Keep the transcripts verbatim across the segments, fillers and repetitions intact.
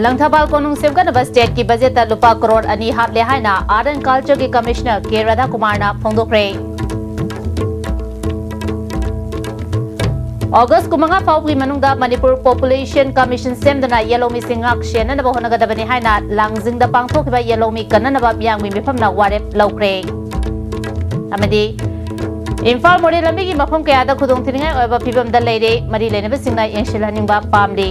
ꯂꯪꯊꯕꯥꯜ ꯀꯣꯅꯨꯡ ꯁꯦꯝꯒꯠꯅꯕ ꯁ꯭ꯇꯦꯠꯀꯤ ꯕꯖꯦꯠꯇ ꯂꯨꯄꯥ ꯀꯔꯣꯔ ꯑꯅꯤ ꯍꯥꯞꯂꯦ ꯍꯥꯏꯅ ꯑꯥꯔꯠ ꯑꯦꯟ ꯀꯜꯆꯔꯒꯤ ꯀꯃꯤꯁꯅꯔ ꯀꯦ ꯔꯥꯙꯥꯀꯨꯃꯥꯔꯅ ꯐꯣꯡꯗꯣꯛꯈ꯭ꯔꯦ꯫ ꯑꯣꯒꯁ ꯀꯨꯟꯃꯉꯥ ꯐꯥꯎꯕꯒꯤ ꯃꯅꯨꯡꯗ ꯃꯅꯤꯄꯨꯔ ꯄꯣꯄꯨꯂꯦꯁꯟ ꯀꯃꯤꯁꯟ ꯁꯦꯝꯗꯨꯅ ꯌꯦꯜꯍꯧꯃꯤꯁꯤꯡ ꯉꯥꯛ ꯁꯦꯟꯅꯅꯕ ꯍꯣꯠꯅꯒꯗꯕꯅꯤ ꯍꯥꯏꯅ ꯂꯥꯡꯖꯤꯡꯗ ꯄꯥꯡꯊꯣꯛꯈꯤꯕ ꯌꯦꯜꯍꯧꯃꯤ ꯀꯟꯅꯅꯕ ꯃꯤꯌꯥꯝꯒꯤ ꯃꯤꯐꯝꯅ ꯋꯥꯔꯦꯞ ꯂꯧꯈ꯭ꯔꯦ꯫ ꯑꯃꯗꯤ ꯏꯝꯐꯥꯜ ꯃꯣꯔꯦ ꯂꯝꯕꯤꯒꯤ ꯃꯐꯝ ꯀꯌꯥꯗ ꯈꯨꯗꯣꯡꯊꯤꯅꯤꯡꯉꯥꯏ ꯑꯣꯏꯕ ꯐꯤꯕꯝꯗ ꯂꯩꯔꯦ, ꯃꯔꯤ ꯂꯩꯅꯕꯁꯤꯡꯅ ꯌꯦꯡꯁꯤꯜꯍꯟꯅꯤꯡꯕ ꯄꯥꯝꯂꯤ꯫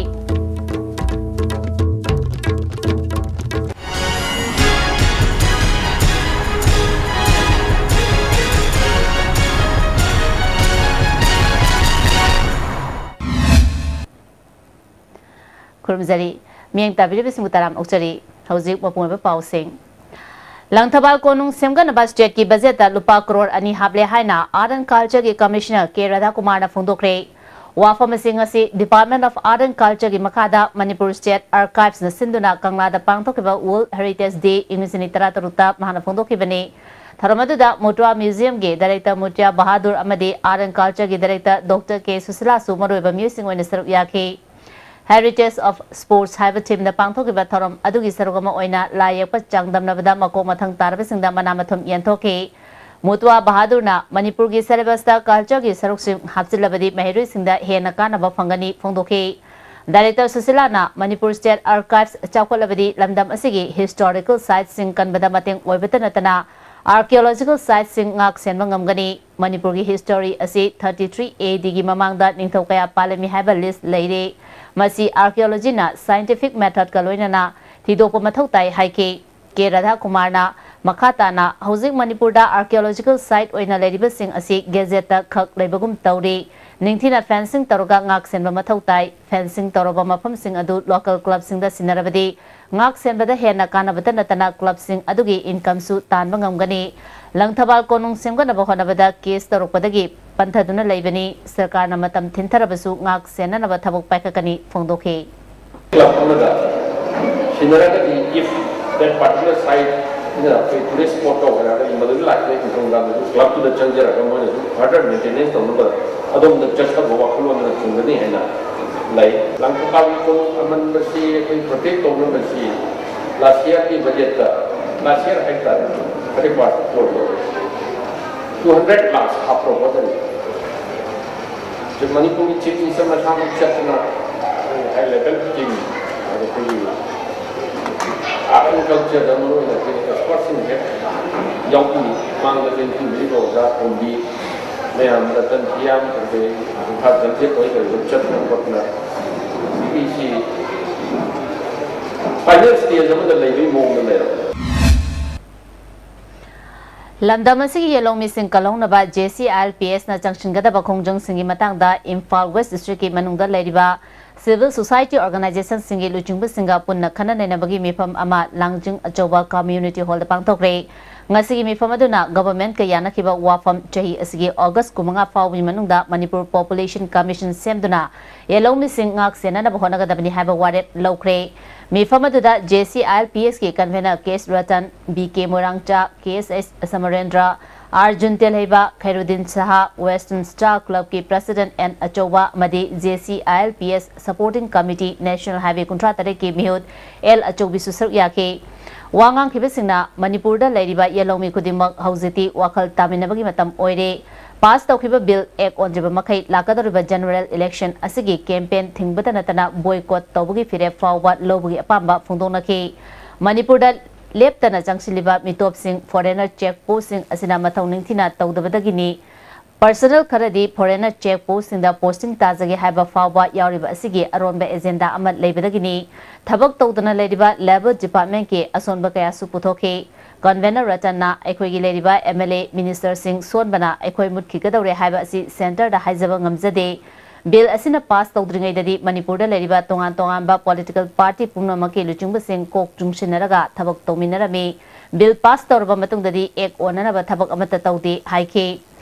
ꯈꯨꯔꯨꯝꯖꯔꯤ꯫ ꯃꯤꯠꯌꯦꯡ ꯇꯥꯕꯤꯔꯤꯕꯁꯤꯡꯕꯨ ꯇꯔꯥꯝ ꯑꯣꯛꯆꯔꯤ꯫ ꯍꯧꯖꯤꯛ ꯃꯄꯨꯡ ꯑꯣꯏꯕ ꯄꯥꯎꯁꯤꯡ꯫ ꯂꯪꯊꯕꯥꯜ ꯀꯣꯅꯨꯡ ꯁꯦꯝꯒꯠꯅꯕ ꯁ꯭ꯇꯦꯠꯀꯤ ꯕꯖꯦꯠꯇ ꯂꯨꯄꯥ ꯀꯔꯣꯔ ꯑꯅꯤ ꯍꯥꯞꯂꯦ ꯍꯥꯏꯅ ꯑꯥꯔꯠ ꯑꯦꯟ ꯀꯜꯆꯔꯒꯤ ꯀꯃꯤꯁꯅꯔ ꯀꯦ ꯔꯥꯙꯥꯀꯨꯃꯥꯔꯅ ꯐꯣꯡꯗꯣꯛꯈ꯭ꯔꯦ꯫ ꯋꯥꯐꯝꯁꯤꯡ ꯑꯁꯤ ꯗꯤꯄꯥꯔꯠꯃꯦꯟ ꯑꯣꯐ ꯑꯥꯔꯠ ꯑꯦꯟ ꯀꯜꯆꯔꯒꯤ ꯃꯈꯥꯗ ꯃꯅꯤꯄꯨꯔ ꯁ꯭ꯇꯦꯠ ꯑꯥꯔꯀꯥꯏꯚꯁꯅ ꯁꯤꯟꯗꯨꯅ ꯀꯪꯂꯥꯗ ꯄꯥꯡꯊꯣꯛꯈꯤꯕ ꯋꯥꯔꯜꯗ ꯍꯦꯔꯤꯇꯦꯖ ꯗꯦ ꯏꯪ ꯂꯤꯁꯤꯡ ꯑꯅꯤ ꯇꯔꯥꯇꯔꯨꯛꯇ ꯃꯍꯥꯛꯅ ꯐꯣꯡꯗꯣꯛꯈꯤꯕꯅꯤ꯫ ꯊꯧꯔꯝ ꯑꯗꯨꯗ ꯃꯣꯇ꯭ꯋꯥ ꯃ꯭ꯌꯨꯖꯤꯌꯝꯒꯤ ꯗꯥꯏꯔꯦꯛꯇꯔ ꯃꯣꯇ꯭ꯌꯥ ꯕꯍꯥꯗꯨꯔ ꯑꯃꯗꯤ ꯑꯥꯔꯠ ꯑꯦꯟ ꯀꯜꯆꯔꯒꯤ ꯗꯥꯏꯔꯦꯛꯇꯔ ꯗꯣꯛꯇꯔ ꯀꯦ ꯁꯨꯁꯤꯂꯥꯁꯨ ꯃꯔꯨꯑꯣꯏꯕ ꯃꯤꯑꯣꯏꯁꯤꯡ ꯑꯣꯏꯅ ꯁꯔꯨꯛ ꯌꯥꯈꯤ꯫ Heritage of Sports ꯍꯥꯏꯕ ꯊꯤꯝꯗ ꯄꯥꯡꯊꯣꯛꯈꯤꯕ ꯊꯧꯔꯝ ꯑꯗꯨꯒꯤ ꯁꯔꯨꯛ ꯑꯃ ꯑꯣꯏꯅ ꯂꯥꯏ ꯌꯦꯛꯄ ꯆꯥꯡꯗꯝꯅꯕꯗ ꯃꯀꯣꯛ ꯃꯊꯪ ꯇꯥꯔꯕꯁꯤꯡꯗ ꯃꯅꯥ ꯃꯊꯨꯝ ꯌꯦꯟꯊꯣꯛꯈꯤ꯫ ꯃꯨꯇ꯭ꯋꯥ ꯕꯍꯥꯗꯨꯔꯅ ꯃꯅꯤꯄꯨꯔꯒꯤ ꯁꯦꯂꯦꯕꯁꯇ ꯀꯜꯆꯔꯒꯤ ꯁꯔꯨꯛꯁꯤꯡ ꯍꯥꯞꯆꯤꯜꯂꯕꯗꯤ ꯃꯍꯩꯔꯣꯏꯁꯤꯡꯗ ꯍꯦꯟꯅ ꯀꯥꯟꯅꯕ ꯐꯪꯒꯅꯤ ꯐꯣꯡꯗꯣꯛꯈꯤ꯫ ꯗꯥꯏꯔꯦꯛꯇꯔ ꯁꯨꯁꯤꯂꯥꯅ ꯃꯅꯤꯄꯨꯔ ꯁ꯭ꯇꯦꯠ ꯑꯥꯔꯀꯥꯏꯚꯁ ꯆꯥꯎꯈꯠꯂꯕꯗꯤ ꯂꯝꯗꯝ ꯑꯁꯤꯒꯤ ꯍꯤꯁꯇꯣꯔꯤꯀꯦꯜ ꯁꯥꯏꯠꯁꯤꯡ ꯀꯟꯕꯗ ꯃꯇꯦꯡ ꯑꯣꯏꯕꯇ ꯅꯠꯇꯅ ꯑꯥꯔꯀꯤꯑꯣꯂꯣꯖꯤꯀꯦꯜ ꯁꯥꯏꯠꯁꯤꯡ ꯉꯥꯛ ꯁꯦꯟꯕ ꯉꯝꯒꯅꯤ꯫ ꯃꯅꯤꯄꯨꯔꯒꯤ ꯍꯤꯁꯇꯣꯔꯤ ꯑꯁꯤ thirty three A Dꯒꯤ ꯃꯃꯥꯡꯗ ꯅꯤꯡꯊꯧ ꯀꯌꯥ ꯄꯥꯜꯂꯝꯃꯤ ꯍꯥꯏꯕ ꯂꯤꯁ ꯂꯩꯔꯦ꯫ ꯃꯁꯤ ꯑꯥꯔꯀꯤꯑꯣꯂꯣꯖꯤꯅ ꯁꯥꯏꯟꯇꯤꯐꯤꯛ ꯃꯦꯊꯗꯀ ꯂꯣꯏꯅꯅ ꯊꯤꯗꯣꯛꯄ ꯃꯊꯧ ꯇꯥꯏ ꯍꯥꯏꯈꯤ꯫ ꯀꯦ ꯔꯥꯙꯥꯀꯨꯃꯥꯔꯅ ꯃꯈꯥ ꯇꯥꯅ ꯍꯧꯖꯤꯛ ꯃꯅꯤꯄꯨꯔꯗ ꯑꯥꯔꯀꯤꯑꯣꯂꯣꯖꯤꯀꯦꯜ ꯁꯥꯏꯠ ꯑꯣꯏꯅ ꯂꯩꯔꯤꯕꯁꯤꯡ ꯑꯁꯤ ꯒꯦꯖꯦꯠꯇ ꯈꯛ ꯂꯩꯕꯒꯨꯝ ꯇꯧꯔꯤ꯫ ꯅꯤꯡꯊꯤꯅ ꯐꯦꯟꯁꯤꯡ ꯇꯧꯔꯒ ꯉꯥꯛ ꯁꯦꯟꯕ ꯃꯊꯧ ꯇꯥꯏ꯫ ꯐꯦꯟꯁꯤꯡ ꯇꯧꯔꯕ ꯃꯐꯝꯁꯤꯡ ꯑꯗꯨ ꯂꯣꯀꯦꯜ ꯀ꯭ꯂꯕꯁꯤꯡꯗ ꯁꯤꯟꯅꯔꯕꯗꯤ ꯉꯥꯛ ꯁꯦꯟꯕꯗ ꯍꯦꯟꯅ ꯀꯥꯟꯅꯕꯇ ꯅꯠꯇꯅ ꯀ꯭ꯂꯕꯁꯤꯡ ꯑꯗꯨꯒꯤ ꯏꯟꯀꯝꯁꯨ ꯇꯥꯟꯕ ꯉꯝꯒꯅꯤ꯫ ꯂꯪꯊꯕꯥꯜ ꯀꯣꯅꯨꯡ ꯁꯦꯝꯒꯠꯅꯕ ꯍꯣꯠꯅꯕꯗ ꯀꯦꯁ ꯇꯧꯔꯛꯄꯗꯒꯤ ꯄꯟꯊꯗꯨꯅ ꯂꯩꯕꯅꯤ꯫ ꯁꯔꯀꯥꯔꯅ ꯃꯇꯝ ꯊꯤꯟꯊꯔꯕꯁꯨ ꯉꯥꯛ ꯁꯦꯟꯅꯅꯕ ꯊꯕꯛ ꯄꯥꯏꯈꯠꯀꯅꯤ ꯐꯣꯡꯗꯣꯛꯈꯤ꯫ ꯀ꯭ꯂꯕ ꯑꯃꯗ ꯁꯤꯟꯅꯔꯒꯗꯤ, if that particular site ꯅ ꯑꯩꯈꯣꯏ ꯇꯨꯔꯤꯁ ꯁ꯭ꯄꯣꯠ ꯇꯧꯈ꯭ꯔꯒꯗꯤ, ꯃꯗꯨꯒꯤ ꯂꯥꯛꯈꯤꯕ ꯏꯟꯀꯝ ꯀꯥꯡꯕꯨꯗꯨ ꯀ꯭ꯂꯕꯇꯨꯗ ꯆꯪꯖꯔꯒ ꯃꯣꯏꯅꯁꯨ ꯐꯔꯗꯔ ꯃꯦꯟꯇꯦꯅꯦꯟꯁ ꯇꯧꯅꯕ ꯑꯗꯣꯝꯗ ꯆꯠꯊꯕ ꯋꯥꯈꯜꯂꯣꯟꯗꯨꯅ ꯊꯝꯒꯅꯤ ꯍꯥꯏꯅ ꯂꯩ꯫ ꯂꯪꯊꯕꯥꯜꯒꯤ ꯀꯣꯅꯨꯡ ꯑꯃꯟꯕꯁꯤ ꯑꯩꯈꯣꯏ ꯄ꯭ꯔꯣꯇꯦꯛ ꯇꯧꯅꯕꯁꯤ ꯂꯥꯁ ꯏꯌꯥꯔꯒꯤ ꯕꯖꯦꯠꯇ, ꯂꯥꯁ ꯏꯌꯥꯔ ꯍꯥꯏꯇꯥꯔꯦ, ꯊꯥꯔꯇꯤ ꯐꯥꯔꯁ ꯐ꯭ꯂꯣꯔꯗ ꯇꯨ ꯍꯟꯗ꯭ꯔꯦꯠ ꯂꯥꯛꯁ ꯍꯥꯞꯄ꯭ꯔꯣ ꯍꯣꯠꯅꯔꯤ꯫ ꯃꯅꯤꯄꯨꯔꯒꯤ ꯆꯤꯐ ꯃꯤꯅꯤꯁꯇꯔ ꯃꯁꯥꯃꯛ ꯆꯠꯇꯨꯅ ꯑꯩꯈꯣꯏꯒꯤ ꯍꯥꯏ ꯂꯦꯚꯦꯜ ꯇꯤꯝ, ꯑꯗꯨ ꯑꯩꯈꯣꯏꯒꯤ ꯑꯥꯔꯠ ꯑꯦꯟ ꯀꯜꯆꯔꯗ ꯃꯔꯨꯑꯣꯏꯅ ꯑꯩꯈꯣꯏꯒꯤ ꯑꯦꯛꯁꯄꯔꯠꯁꯤꯡ ꯍꯦꯛ ꯌꯥꯎꯕꯤ, ꯃꯥꯡꯗ ꯂꯦꯡꯁꯤꯟꯕꯤꯔꯤꯕ ꯑꯣꯖꯥ ꯀꯣꯝꯕꯤ ꯃꯌꯥꯝ, ꯔꯇꯟ ꯍꯤꯌꯥꯝ, ꯑꯗꯩ ꯏꯝꯐꯥꯜ ꯖꯝꯁꯦꯠ ꯍꯣꯏ ꯀꯔꯤꯒꯨꯝꯕ ꯆꯠꯇꯅ ꯈꯣꯠꯇꯅ ꯁꯤꯒꯤꯁꯤ ꯐꯥꯏꯅꯦꯜ ꯁ꯭ꯇꯦꯖ ꯑꯃꯗ ꯂꯩꯕꯒꯤ ꯃꯑꯣꯡꯗ ꯂꯩꯔꯝꯃꯦ꯫ ꯂꯝꯗꯝ ꯑꯁꯤꯒꯤ ꯌꯦꯜꯍꯧꯃꯤꯁꯤꯡ ꯀꯜꯍꯧꯅꯕ J C I L P S ꯅ ꯆꯪꯁꯤꯟꯒꯗꯕ ꯈꯣꯡꯖꯪꯁꯤꯡꯒꯤ ꯃꯇꯥꯡꯗ ꯏꯝꯐꯥꯜ ꯋꯦꯁ ꯗꯤꯁꯇ꯭ꯔꯤꯛꯀꯤ ꯃꯅꯨꯡꯗ ꯂꯩꯔꯤꯕ civil society organization ꯁꯤꯡꯒꯤ ꯂꯨꯆꯤꯡꯕꯁꯤꯡꯒ ꯄꯨꯟꯅ ꯈꯟꯅ ꯅꯩꯅꯕꯒꯤ ꯃꯤꯐꯝ ꯑꯃ ꯂꯥꯡꯖꯤꯡ ꯑꯆꯧꯕ community hall ꯗ ꯄꯥꯡꯊꯣꯛꯈ꯭ꯔꯦ꯫ ꯉꯁꯤꯒꯤ ꯃꯤꯐꯝ ꯑꯗꯨꯅ government ꯀ ꯌꯥꯅꯈꯤꯕ ꯋꯥꯐꯝ, ꯆꯍꯤ ꯑꯁꯤꯒꯤ August ꯀꯨꯟꯃꯉꯥ ꯐꯥꯎꯕꯒꯤ ꯃꯅꯨꯡꯗ ꯃꯅꯤꯄꯨꯔ Population Commission ꯁꯦꯝꯗꯨꯅ ꯌꯦꯜꯍꯧꯃꯤꯁꯤꯡ ꯉꯥꯛ ꯁꯦꯟꯅꯅꯕ ꯍꯣꯠꯅꯒꯗꯕꯅꯤ ꯍꯥꯏꯕ ꯋꯥꯔꯦꯞ ꯂꯧꯈ꯭ꯔꯦ꯫ ꯃꯤꯐꯝ ꯑꯗꯨꯗ J C I L P S ꯀꯤ convener K S Ratan, B K ꯃꯣꯏꯔꯥꯡꯆꯥ, K S S ꯁꯃꯔꯦꯟꯗ꯭ꯔ, Arjun ꯇꯦꯜꯍꯩꯕ, ꯈꯩꯔꯨꯗꯤꯟ ꯁꯍꯥ, Western Star Club ꯀꯤ president N ꯑꯆꯧꯕ ꯑꯃꯗꯤ J C I L P S supporting committee National Highway ꯀꯨꯟꯊ꯭ꯔꯥ ꯇꯔꯦꯠ ꯀꯤ ꯃꯤꯍꯨꯠ L ꯑꯆꯧꯕꯤꯁꯨ ꯁꯔꯨꯛ ꯌꯥꯈꯤ꯫ ꯋꯥ ꯉꯥꯡꯈꯤꯕꯁꯤꯡꯅ ꯃꯅꯤꯄꯨꯔꯗ ꯂꯩꯔꯤꯕ ꯌꯦꯜꯍꯧꯃꯤ ꯈꯨꯗꯤꯡꯃꯛ ꯍꯧꯖꯤꯛꯇꯤ ꯋꯥꯈꯜ ꯇꯥꯃꯤꯟꯅꯕꯒꯤ ꯃꯇꯝ ꯑꯣꯏꯔꯦ꯫ Pass ꯇꯧꯈꯤꯕ bill act ꯑꯣꯟꯗ꯭ꯔꯤꯕ ꯃꯈꯩ ꯂꯥꯛꯀꯗꯧꯔꯤꯕ general election ꯑꯁꯤꯒꯤ campaign ꯊꯤꯡꯕꯇ ꯅꯠꯇꯅ boycott ꯇꯧꯕꯒꯤ ꯐꯤꯔꯦꯞ ꯐꯥꯎꯕ ꯂꯧꯕꯒꯤ ꯑꯄꯥꯝꯕ ꯐꯣꯡꯗꯣꯛꯅꯈꯤ꯫ ꯃꯅꯤꯄꯨꯔꯗ ꯂꯦꯞꯇꯅ ꯆꯪꯁꯤꯜꯂꯤꯕ ꯃꯤꯇꯣꯞꯁꯤꯡ, foreigner check post ꯁꯤꯡ ꯑꯁꯤꯅ ꯃꯊꯧ ꯅꯤꯡꯊꯤꯅ ꯇꯧꯗꯕꯗꯒꯤꯅꯤ꯫ Personnel ꯈꯔꯗꯤ foreigner check post ꯁꯤꯡꯗ posting ꯇꯥꯖꯒꯦ ꯍꯥꯏꯕ ꯐꯥꯎꯕ ꯌꯥꯎꯔꯤꯕ ꯑꯁꯤꯒꯤ ꯑꯔꯣꯟꯕ agenda ꯑꯃ ꯂꯩꯕꯗꯒꯤꯅꯤ꯫ ꯊꯕꯛ ꯇꯧꯗꯅ ꯂꯩꯔꯤꯕ Labour Department ꯀꯤ ꯑꯁꯣꯟꯕ ꯀꯌꯥꯁꯨ ꯄꯨꯊꯣꯛꯈꯤ꯫ Convener ꯔꯇꯟꯅ ꯑꯩꯈꯣꯏꯒꯤ ꯂꯩꯔꯤꯕ M L A, minister ꯁꯤꯡ ꯁꯣꯟꯕꯅ ꯑꯩꯈꯣꯏ ꯃꯨꯠꯈꯤꯒꯗꯧꯔꯦ ꯍꯥꯏꯕ ꯑꯁꯤ centre ꯗ ꯍꯥꯏꯖꯕ ꯉꯝꯖꯗꯦ꯫ Bill ꯑꯁꯤꯅ pass ꯇꯧꯗ꯭ꯔꯤꯉꯩꯗꯗꯤ ꯃꯅꯤꯄꯨꯔꯗ ꯂꯩꯔꯤꯕ ꯇꯣꯉꯥꯟ ꯇꯣꯉꯥꯟꯕ political party ꯄꯨꯝꯅꯃꯛꯀꯤ ꯂꯨꯆꯤꯡꯕꯁꯤꯡ ꯀꯣꯛ ꯆꯨꯡꯁꯤꯟꯅꯔꯒ ꯊꯕꯛ ꯇꯧꯃꯤꯟꯅꯔꯝꯃꯤ꯫ Bill pass ꯇꯧꯔꯕ ꯃꯇꯨꯡꯗꯗꯤ act ꯑꯣꯟꯅꯅꯕ ꯊꯕꯛ ꯑꯃꯠꯇ ꯇꯧꯗꯦ ꯍꯥꯏꯈꯤ꯫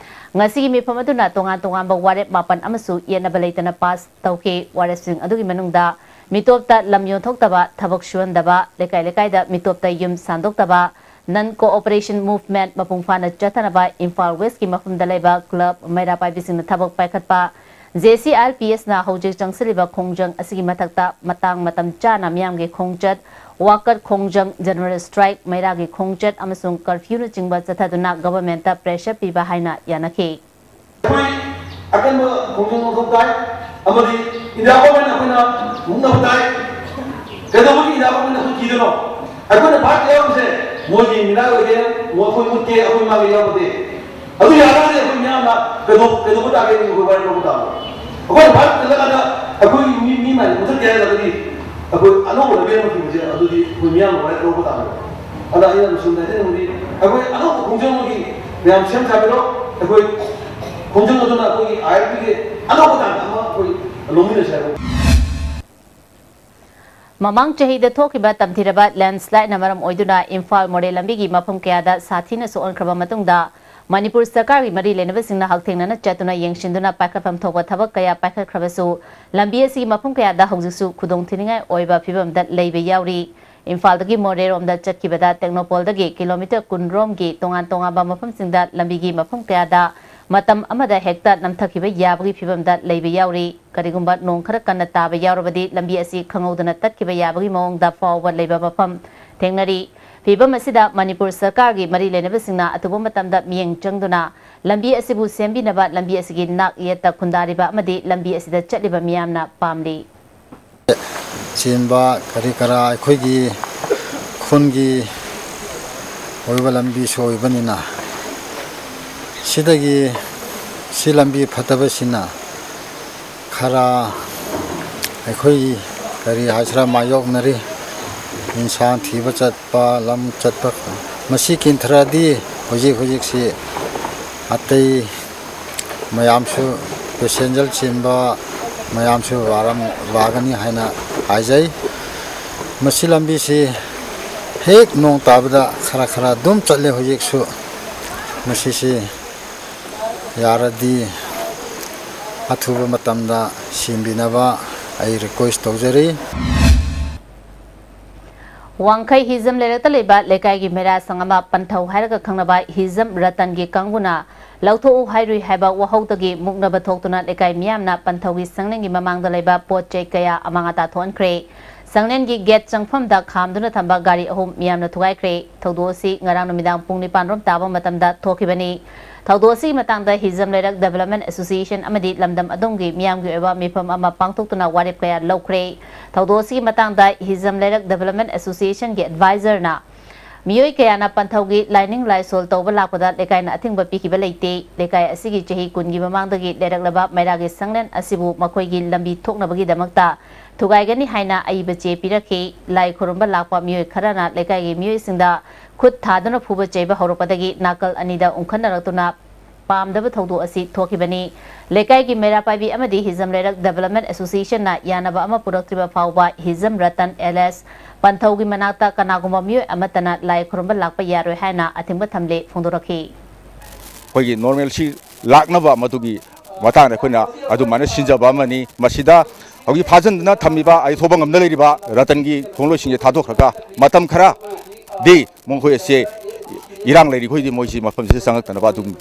ꯉꯁꯤꯒꯤ ꯃꯤꯐꯝ ꯑꯗꯨꯅ ꯇꯣꯉꯥꯟ ꯇꯣꯉꯥꯟꯕ ꯋꯥꯔꯦꯞ ꯃꯥꯄꯟ ꯑꯃꯁꯨ ꯌꯦꯠꯅꯕ ꯂꯩꯇꯅ pass ꯇꯧꯈꯤ꯫ ꯋꯥꯔꯦꯞꯁꯤꯡ ꯑꯗꯨꯒꯤ ꯃꯅꯨꯡꯗ ꯃꯤꯇꯣꯞꯇ ꯂꯝ ꯌꯣꯟꯊꯣꯛꯇꯕ, ꯊꯕꯛ ꯁꯨꯍꯟꯗꯕ, ꯂꯩꯀꯥꯏ ꯂꯩꯀꯥꯏꯗ ꯃꯤꯇꯣꯞꯇ ꯌꯨꯝ ꯁꯥꯟꯗꯣꯛꯇꯕ, non cooperation movement ꯃꯄꯨꯡ ꯐꯥꯅ ꯆꯠꯊꯅꯕ ꯏꯝꯐꯥꯜ West ꯀꯤ ꯃꯐꯝꯗ ꯂꯩꯕ club ꯃꯩꯔꯥ ꯄꯥꯏꯕꯤꯁꯤꯡꯅ ꯊꯕꯛ ꯄꯥꯏꯈꯠꯄ, J C I L P ꯑꯦꯁꯅ ꯍꯧꯖꯤꯛ ꯆꯪꯁꯤꯜꯂꯤꯕ ꯈꯣꯡꯖꯪ ꯑꯁꯤꯒꯤ ꯃꯊꯛꯇ ꯃꯇꯥꯡ ꯃꯇꯝ ꯆꯥꯅ ꯃꯤꯌꯥꯝꯒꯤ ꯈꯣꯡꯆꯠ, ꯋꯥꯀꯠ ꯈꯣꯡꯖꯪ, ꯖꯦꯅꯔꯦꯜ ꯁ꯭ꯇ꯭ꯔꯥꯏꯛ, ꯃꯩꯔꯥꯒꯤ ꯈꯣꯡꯆꯠ ꯑꯃꯁꯨꯡ ꯀꯔꯐ꯭ꯌꯨꯅꯆꯤꯡꯕ ꯆꯠꯊꯗꯨꯅ ꯒꯚꯔꯟꯃꯦꯟꯠꯇ ꯄ꯭ꯔꯦꯁꯔ ꯄꯤꯕ ꯍꯥꯏꯅ ꯌꯥꯅꯈꯤ꯫ ꯑꯩꯈꯣꯏ ꯑꯀꯟꯕ ꯈꯣꯡꯖꯪ ꯂꯧꯊꯣꯛ ꯇꯥꯏ ꯑꯃꯗꯤ ꯏꯟꯗꯤꯌꯥ ꯒꯚꯔꯟꯃꯦꯟꯠ ꯑꯩꯈꯣꯏꯅ ꯃꯨꯛꯅꯕ ꯇꯥꯏ꯫ ꯀꯩꯗꯧꯕꯒꯤ ꯏꯟꯗꯤꯌꯥ ꯒꯚꯔꯟꯃꯦꯟꯠ ꯑꯩꯈꯣꯏ ꯀꯤꯗꯣꯏꯅꯣ? ꯑꯩꯈꯣꯏꯅ ꯚꯥꯔꯠꯇ ꯌꯥꯎꯔꯤꯁꯦ ꯃꯣꯏꯒꯤ ꯃꯤꯅꯥꯏ ꯑꯣꯏꯒꯦ, ꯃꯣꯏ ꯑꯩꯈꯣꯏ ꯃꯨꯠꯀꯦ, ꯑꯩꯈꯣꯏ ꯃꯥꯡꯒꯦ ꯌꯥꯎꯄꯣꯠꯇꯦ꯫ ꯑꯗꯨ ꯌꯥꯔꯒꯗꯤ ꯑꯩꯈꯣꯏ ꯃꯤꯌꯥꯝꯅ ꯀꯩꯗꯧ-, ꯀꯩꯗꯧꯕ ꯇꯥꯒꯦ? ꯑꯩꯈꯣꯏ ꯋꯥꯔꯤ ꯂꯧꯕ ꯇꯥꯕꯅꯤ꯫ ꯑꯩꯈꯣꯏꯅ ꯚꯥꯔꯠ ꯆꯠꯂꯀꯥꯟꯗ ꯑꯩꯈꯣꯏ ꯃꯤ, ꯃꯤ ꯃꯌꯥꯝ ꯃꯨꯊꯠꯀꯦ ꯍꯥꯏꯔꯒꯗꯤ ꯑꯩꯈꯣꯏ ꯑꯅꯧꯕ ꯂꯝꯕꯤ ꯑꯃ ꯊꯤꯕꯁꯦ ꯑꯗꯨꯗꯤ ꯑꯩꯈꯣꯏ ꯃꯤꯌꯥꯝꯅ ꯋꯥꯔꯦꯞ ꯂꯧꯕ ꯇꯥꯕꯅꯤ꯫ ꯑꯗ ꯑꯩꯅ ꯁꯨꯝ ꯍꯥꯏꯖꯅꯤꯡꯕꯗꯤ ꯑꯩꯈꯣꯏ ꯑꯅꯧꯕ ꯈꯣꯡꯖꯪ ꯑꯃꯒꯤ ꯃꯌꯥꯝ ꯁꯦꯝ ꯁꯥꯕꯤꯔꯣ꯫ ꯑꯩꯈꯣꯏ ꯈꯣꯡꯖꯪ ꯑꯗꯨꯅ ꯑꯩꯈꯣꯏꯒꯤ ꯑꯥꯏ ꯑꯦꯜ ꯄꯤꯒꯤ ꯑꯅꯧꯕ ꯇꯥꯡꯀꯛ ꯑꯃ ꯑꯩꯈꯣꯏ ꯂꯧꯃꯤꯟꯅꯁꯦ ꯍꯥꯏꯕ꯫ ꯃꯃꯥꯡ ꯆꯍꯤꯗ ꯊꯣꯛꯈꯤꯕ ꯇꯝꯊꯤꯔꯕ ꯂꯦꯟꯁ꯭ꯂꯥꯏꯗꯅ ꯃꯔꯝ ꯑꯣꯏꯗꯨꯅ ꯏꯝꯐꯥꯜ ꯃꯣꯔꯦ ꯂꯝꯕꯤꯒꯤ ꯃꯐꯝ ꯀꯌꯥꯗ ꯁꯥꯊꯤꯅ ꯁꯣꯛꯍꯟꯈ꯭ꯔꯕ ꯃꯇꯨꯡꯗ ꯃꯅꯤꯄꯨꯔ ꯁꯔꯀꯥꯔꯒꯤ ꯃꯔꯤ ꯂꯩꯅꯕꯁꯤꯡꯅ ꯍꯛꯊꯦꯡꯅꯅ ꯆꯠꯇꯨꯅ ꯌꯦꯡꯁꯤꯟꯗꯨꯅ ꯄꯥꯏꯈꯠꯐꯝ ꯊꯣꯛꯄ ꯊꯕꯛ ꯀꯌꯥ ꯄꯥꯏꯈꯠꯈ꯭ꯔꯕꯁꯨ ꯂꯝꯕꯤ ꯑꯁꯤꯒꯤ ꯃꯐꯝ ꯀꯌꯥꯗ ꯍꯧꯖꯤꯛꯁꯨ ꯈꯨꯗꯣꯡꯊꯤꯅꯤꯡꯉꯥꯏ ꯑꯣꯏꯕ ꯐꯤꯕꯝꯗ ꯂꯩꯕ ꯌꯥꯎꯔꯤ꯫ ꯏꯝꯐꯥꯜꯗꯒꯤ ꯃꯣꯔꯦꯔꯣꯝꯗ ꯆꯠꯈꯤꯕꯗ ꯇꯦꯡꯅꯧꯄꯜꯗꯒꯤ ꯀꯤꯂꯣꯃꯤꯇꯔ ꯀꯨꯟ ꯔꯣꯝꯒꯤ ꯇꯣꯉꯥꯟ ꯇꯣꯉꯥꯟꯕ ꯃꯐꯝꯁꯤꯡꯗ ꯂꯝꯕꯤꯒꯤ ꯃꯐꯝ ꯀꯌꯥꯗ ꯃꯇꯝ ꯑꯃꯗ ꯍꯦꯛꯇ ꯅꯝꯊꯈꯤꯕ ꯌꯥꯕꯒꯤ ꯐꯤꯕꯝꯗ ꯂꯩꯕ ꯌꯥꯎꯔꯤ꯫ ꯀꯔꯤꯒꯨꯝꯕ ꯅꯣꯡ ꯈꯔ ꯀꯟꯅ ꯇꯥꯕ ꯌꯥꯎꯔꯕꯗꯤ ꯂꯝꯕꯤ ꯑꯁꯤ ꯈꯪꯍꯧꯗꯅ ꯇꯠꯈꯤꯕ ꯌꯥꯕꯒꯤ ꯃꯑꯣꯡꯗ ꯐꯥꯎꯕ ꯂꯩꯕ ꯃꯐꯝ ꯊꯦꯡꯅꯔꯤ꯫ ꯐꯤꯕꯝ ꯑꯁꯤꯗ ꯃꯅꯤꯄꯨꯔ ꯁꯔꯀꯥꯔꯒꯤ ꯃꯔꯤ ꯂꯩꯅꯕꯁꯤꯡꯅ ꯑꯊꯨꯕ ꯃꯇꯝꯗ ꯃꯤꯠꯌꯦꯡ ꯆꯪꯗꯨꯅ ꯂꯝꯕꯤ ꯑꯁꯤꯕꯨ ꯁꯦꯝꯕꯤꯅꯕ ꯂꯝꯕꯤ ꯑꯁꯤꯒꯤ ꯅꯥꯛ ꯌꯦꯠꯇ ꯈꯨꯟꯗꯥꯔꯤꯕ ꯑꯃꯗꯤ ꯂꯝꯕꯤ ꯑꯁꯤꯗ ꯆꯠꯂꯤꯕ ꯃꯤꯌꯥꯝꯅ ꯄꯥꯝꯂꯤ꯫ ꯆꯦꯟꯕ ꯀꯔꯤ ꯀꯔꯥ ꯑꯩꯈꯣꯏꯒꯤ ꯈꯨꯟꯒꯤ ꯑꯣꯏꯕ ꯂꯝꯕꯤꯁꯨ ꯑꯣꯏꯕꯅꯤꯅ ꯁꯤꯗꯒꯤ ꯁꯤ ꯂꯝꯕꯤ ꯐꯠꯇꯕꯁꯤꯅ ꯈꯔ ꯑꯩꯈꯣꯏ ꯀꯔꯤ ꯍꯥꯏꯁꯤꯔꯥ ꯃꯥꯌꯣꯛꯅꯔꯤ꯫ ꯏꯟꯁꯥꯡ ꯊꯤꯕ ꯆꯠꯄ, ꯂꯝ ꯆꯠꯄ ꯃꯁꯤ ꯀꯤꯟꯊꯔꯗꯤ ꯍꯧꯖꯤꯛ ꯍꯧꯖꯤꯛꯁꯤ ꯑꯇꯩ ꯃꯌꯥꯝꯁꯨ ꯄꯦꯁꯦꯟꯖꯔ ꯆꯦꯟꯕ ꯃꯌꯥꯝꯁꯨ ꯋꯥꯔꯝ-, ꯋꯥꯒꯅꯤ ꯍꯥꯏꯅ ꯍꯥꯏꯖꯩ꯫ ꯃꯁꯤ ꯂꯝꯕꯤꯁꯤ ꯍꯦꯛ ꯅꯣꯡ ꯇꯥꯕꯗ ꯈꯔ ꯈꯔ ꯑꯗꯨꯝ ꯆꯠꯂꯦ ꯍꯧꯖꯤꯛꯁꯨ꯫ ꯃꯁꯤꯁꯤ ꯌꯥꯔꯗꯤ ꯑꯊꯨꯕ ꯃꯇꯝꯗ ꯁꯦꯝꯕꯤꯅꯕ ꯑꯩ ꯔꯤꯀ꯭ꯋꯦꯁ ꯇꯧꯖꯔꯤ꯫ ꯋꯥꯡꯈꯩ ꯍꯤꯖꯝ ꯂꯩꯔꯛꯇ ꯂꯩꯕ ꯂꯩꯀꯥꯏꯒꯤ ꯃꯩꯔꯥ ꯁꯪ ꯑꯃ ꯄꯟꯊꯧ ꯍꯥꯏꯔꯒ ꯈꯪꯅꯕ ꯍꯤꯖꯝ ꯔꯇꯟꯒꯤ ꯀꯥꯡꯕꯨꯅ ꯂꯧꯊꯣꯛꯎ ꯍꯥꯏꯔꯨꯏ ꯍꯥꯏꯕ ꯋꯥꯍꯧꯗꯒꯤ ꯃꯨꯛꯅꯕ ꯊꯣꯛꯇꯨꯅ ꯂꯩꯀꯥꯏ ꯃꯤꯌꯥꯝꯅ ꯄꯟꯊꯧꯒꯤ ꯁꯪꯂꯦꯟꯒꯤ ꯃꯃꯥꯡꯗ ꯂꯩꯕ ꯄꯣꯠ ꯆꯩ ꯀꯌꯥ ꯑꯃꯥꯡ ꯑꯇꯥ ꯊꯣꯛꯍꯟꯈ꯭ꯔꯦ꯫ ꯁꯪꯂꯦꯟꯒꯤ ꯒꯦꯠ ꯆꯪꯐꯝꯗ ꯈꯥꯝꯗꯨꯅ ꯊꯝꯕ ꯒꯥꯔꯤ ꯑꯍꯨꯝ ꯃꯤꯌꯥꯝꯅ ꯊꯨꯒꯥꯏꯈ꯭ꯔꯦ꯫ ꯊꯧꯗꯣꯛ ꯑꯁꯤ ꯉꯔꯥꯡ ꯅꯨꯃꯤꯗꯥꯡ ꯄꯨꯡ ꯅꯤꯄꯥꯟ ꯔꯣꯝ ꯇꯥꯕ ꯃꯇꯝꯗ ꯊꯣꯛꯈꯤꯕꯅꯤ꯫ ꯊꯧꯗꯣꯛ ꯑꯁꯤꯒꯤ ꯃꯇꯥꯡꯗ ꯍꯤꯖꯝ ꯂꯩꯔꯛ ꯗꯤꯕꯦꯂꯞꯃꯦꯟ ꯑꯦꯁꯣꯁꯤꯌꯦꯁꯟ ꯑꯃꯗꯤ ꯂꯝꯗꯝ ꯑꯗꯣꯝꯒꯤ ꯃꯤꯌꯥꯝꯒꯤ ꯑꯣꯏꯕ ꯃꯤꯐꯝ ꯑꯃ ꯄꯥꯡꯊꯣꯛꯇꯨꯅ ꯋꯥꯔꯦꯞ ꯀꯌꯥ ꯂꯧꯈ꯭ꯔꯦ꯫ ꯊꯧꯗꯣꯛ ꯑꯁꯤꯒꯤ ꯃꯇꯥꯡꯗ ꯍꯤꯖꯝ ꯂꯩꯔꯛ ꯗꯤꯕꯦꯂꯞꯃꯦꯟ ꯑꯦꯁꯣꯁꯤꯌꯦꯁꯟꯒꯤ ꯑꯦꯗꯚꯥꯏꯖꯔꯅ ꯃꯤꯑꯣꯏ ꯀꯌꯥꯅ ꯄꯟꯊꯧꯒꯤ ꯂꯥꯏꯅꯤꯡ ꯂꯥꯏꯁꯣꯜ ꯇꯧꯕ ꯂꯥꯛꯄꯗ ꯂꯩꯀꯥꯏꯅ ꯑꯊꯤꯡꯕ ꯄꯤꯈꯤꯕ ꯂꯩꯇꯦ꯫ ꯂꯩꯀꯥꯏ ꯑꯁꯤꯒꯤ ꯆꯍꯤ ꯀꯨꯟꯒꯤ ꯃꯃꯥꯡꯗꯒꯤ ꯂꯩꯔꯛꯂꯕ ꯃꯩꯔꯥꯒꯤ ꯁꯪꯂꯦꯟ ꯑꯁꯤꯕꯨ ꯃꯈꯣꯏꯒꯤ ꯂꯝꯕꯤ ꯊꯣꯛꯅꯕꯒꯤꯗꯃꯛꯇ ꯊꯨꯒꯥꯏꯒꯅꯤ ꯍꯥꯏꯅ ꯑꯏꯕ ꯆꯦ ꯄꯤꯔꯛꯈꯤ꯫ ꯂꯥꯏ ꯈꯨꯔꯨꯝꯕ ꯂꯥꯛꯄ ꯃꯤꯑꯣꯏ ꯈꯔꯅ ꯂꯩꯀꯥꯏꯒꯤ ꯃꯤꯑꯣꯏꯁꯤꯡꯗ ꯈꯨꯠ ꯊꯥꯗꯨꯅ ꯐꯨꯕ ꯆꯩꯕ ꯍꯧꯔꯛꯄꯗꯒꯤ ꯅꯥꯀꯜ ꯑꯅꯤꯗ ꯎꯪꯈꯠꯅꯔꯛꯇꯨꯅ ꯄꯥꯝꯗꯕ ꯊꯧꯗꯣꯛ ꯑꯁꯤ ꯊꯣꯛꯈꯤꯕꯅꯤ꯫ ꯂꯩꯀꯥꯏꯒꯤ ꯃꯩꯔꯥ ꯄꯥꯏꯕꯤ ꯑꯃꯗꯤ ꯍꯤꯖꯝ ꯂꯩꯔꯛ ꯗꯤꯕꯦꯂꯞꯃꯦꯟ ꯑꯦꯁꯣꯁꯤꯌꯦꯁꯟꯅ ꯌꯥꯅꯕ ꯑꯃ ꯄꯨꯔꯛꯇ꯭ꯔꯤꯕ ꯐꯥꯎꯕ ꯍꯤꯖꯝ ꯔꯇꯟ ꯑꯦꯂꯦꯁ ꯄꯟꯊꯧꯒꯤ ꯃꯅꯥꯛꯇ ꯀꯅꯥꯒꯨꯝꯕ ꯃꯤꯑꯣꯏ ꯑꯃꯠꯇꯅ ꯂꯥꯏ ꯈꯨꯔꯨꯝꯕ ꯂꯥꯛꯄ ꯌꯥꯔꯣꯏ ꯍꯥꯏꯅ ꯑꯊꯤꯡꯕ ꯊꯝꯂꯦ ꯐꯣꯡꯗꯣꯔꯛꯈꯤ꯫ ꯑꯩꯈꯣꯏꯒꯤ ꯅꯣꯔꯃꯦꯜꯁꯤ ꯂꯥꯛꯅꯕ ꯃꯗꯨꯒꯤ ꯃꯇꯥꯡꯗ ꯑꯩꯈꯣꯏꯅ ꯑꯗꯨꯃꯥꯏꯅ ꯁꯤꯟꯖꯕ ꯑꯃꯅꯤ꯫ ꯃꯁꯤꯗ ꯍꯧꯖꯤꯛ ꯐꯥꯖꯤꯟꯗꯨꯅ ꯊꯝꯃꯤꯕ ꯑꯩ ꯊꯣꯛꯄ ꯉꯝꯗ ꯂꯩꯔꯤꯕ ꯔꯇꯟꯒꯤ ꯈꯣꯡꯂꯣꯏꯁꯤꯡꯁꯦ ꯊꯥꯗꯣꯛꯈ꯭ꯔꯒ ꯃꯇꯝ ꯈꯔꯗꯤ ꯃꯈꯣꯏ ꯑꯁꯦ ꯏꯔꯥꯡ ꯂꯩꯔꯤꯈꯣꯏꯗꯤ ꯃꯣꯏꯁꯤ ꯃꯐꯝꯁꯤꯗ ꯆꯪꯉꯛꯇꯅꯕ ꯑꯗꯨꯝ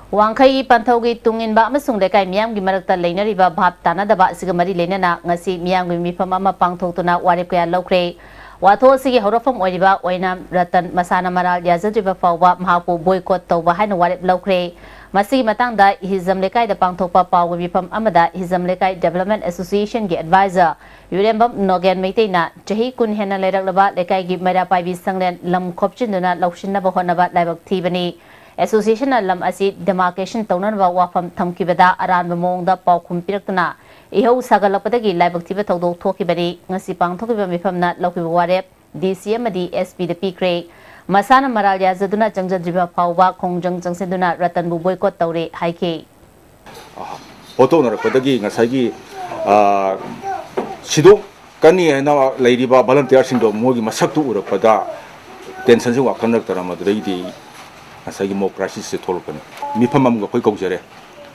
ꯋꯥꯡꯈꯩꯒꯤ ꯄꯟꯊꯧꯒꯤ ꯇꯨꯡ ꯏꯟꯕ ꯑꯃꯁꯨꯡ ꯂꯩꯀꯥꯏ ꯃꯤꯌꯥꯝꯒꯤ ꯃꯔꯛꯇ ꯂꯩꯅꯔꯤꯕ ꯚꯥꯞ ꯇꯥꯅꯗꯕ ꯑꯁꯤꯒ ꯃꯔꯤ ꯂꯩꯅꯅ ꯉꯁꯤ ꯃꯤꯌꯥꯝꯒꯤ ꯃꯤꯐꯝ ꯑꯃ ꯄꯥꯡꯊꯣꯛꯇꯨꯅ ꯋꯥꯔꯦꯞ ꯀꯌꯥ ꯂꯧꯈ꯭ꯔꯦ꯫ ꯋꯥꯊꯣꯛ ꯑꯁꯤꯒꯤ ꯍꯧꯔꯛꯐꯝ ꯑꯣꯏꯔꯤꯕ ꯑꯣꯏꯅꯥꯝ ꯔꯇꯟ ꯃꯁꯥꯅ ꯃꯔꯥꯜ ꯌꯥꯖꯗ꯭ꯔꯤꯕ ꯐꯥꯎꯕ ꯃꯍꯥꯛꯄꯨ ꯕꯣꯏꯀꯣꯠ ꯇꯧꯕ ꯍꯥꯏꯅ ꯋꯥꯔꯦꯞ ꯂꯧꯈ꯭ꯔꯦ꯫ ꯃꯁꯤꯒꯤ ꯃꯇꯥꯡꯗ ꯍꯤꯖꯝ ꯂꯩꯀꯥꯏꯗ ꯄꯥꯡꯊꯣꯛꯄ ꯄꯥꯎꯒꯤ ꯃꯤꯐꯝ ꯑꯃꯗ ꯍꯤꯖꯝ ꯂꯩꯀꯥꯏ ꯗꯤꯕꯦꯂꯞꯃꯦꯟ ꯑꯦꯁꯣꯁꯤꯌꯦꯁꯟꯒꯤ ꯑꯦꯗꯚꯥꯏꯖꯔ ꯌꯨꯔꯦꯝꯕꯝ ꯅꯣꯒꯦꯟ ꯃꯩꯇꯩꯅ ꯆꯍꯤ ꯀꯨꯟ ꯍꯦꯟꯅ ꯂꯩꯔꯛꯂꯕ ꯂꯩꯀꯥꯏꯒꯤ ꯃꯩꯔꯥ ꯄꯥꯏꯕꯤ ꯁꯪꯂꯦꯟ ꯂꯝ ꯈꯣꯞꯆꯤꯟꯗꯨꯅ ꯂꯧꯁꯤꯟꯅꯕ ꯍꯣꯠꯅꯕ ꯂꯥꯏꯕꯛ ꯊꯤꯕꯅꯤ꯫ ꯑꯦꯁꯣꯁꯤꯌꯦꯁꯟꯅ ꯂꯝ ꯑꯁꯤ ꯗꯤꯃꯥꯔꯀꯦꯁꯟ ꯇꯧꯅꯅꯕ ꯋꯥꯐꯝ ꯊꯝꯈꯤꯕꯗ ꯑꯔꯥꯟꯕ ꯃꯑꯣꯡꯗ ꯄꯥꯎꯈꯨꯝ ꯄꯤꯔꯛꯇꯨꯅ ꯏꯍꯧ ꯁꯥꯒꯠꯂꯛꯄꯗꯒꯤ ꯂꯥꯏꯕꯛ ꯊꯤꯕ ꯊꯧꯗꯣꯛ ꯊꯣꯛꯈꯤꯕꯅꯤ꯫ ꯉꯁꯤ ꯄꯥꯡꯊꯣꯛꯈꯤꯕ ꯃꯤꯐꯝꯅ ꯂꯧꯈꯤꯕ ꯋꯥꯔꯦꯞ ꯗꯤ ꯁꯤ ꯑꯃꯗꯤ ꯑꯦꯁ ꯄꯤꯗ ꯄꯤꯈ꯭ꯔꯦ꯫ ꯃꯁꯥꯅ ꯃꯔꯥꯜ ꯌꯥꯖꯗꯨꯅ ꯆꯪꯖꯗ꯭ꯔꯤꯕ ꯐꯥꯎꯕ ꯈꯣꯡꯖꯪ ꯆꯪꯁꯤꯟꯗꯨꯅ ꯔꯇꯟꯕꯨ ꯕꯣꯏꯀꯣꯠ ꯇꯧꯔꯦ ꯍꯥꯏꯈꯤ꯫ ꯍꯣꯠꯇꯣꯛꯅꯔꯛꯄꯗꯒꯤ ꯉꯁꯥꯏꯒꯤ, ꯑ, ꯁꯤꯗꯣꯛꯀꯅꯤ ꯍꯥꯏꯅ ꯂꯩꯔꯤꯕ ꯚꯣꯂꯟꯇꯤꯌꯥꯔꯁꯤꯡꯗꯣ ꯃꯣꯏꯒꯤ ꯃꯁꯛꯇꯨ ꯎꯔꯛꯄꯗ ꯇꯦꯟꯁꯟꯁꯤ ꯋꯥꯡꯈꯠꯅꯔꯛꯇꯅ ꯃꯗꯨꯗꯩꯗꯤ ꯉꯁꯥꯏꯒꯤ ꯃꯣꯛ ꯀ꯭ꯔꯥꯏꯁꯤꯁꯁꯦ ꯊꯣꯛꯂꯛꯄꯅꯤ꯫ ꯃꯤꯐꯝ ꯑꯃꯒ ꯑꯩꯈꯣꯏ ꯀꯧꯖꯔꯦ꯫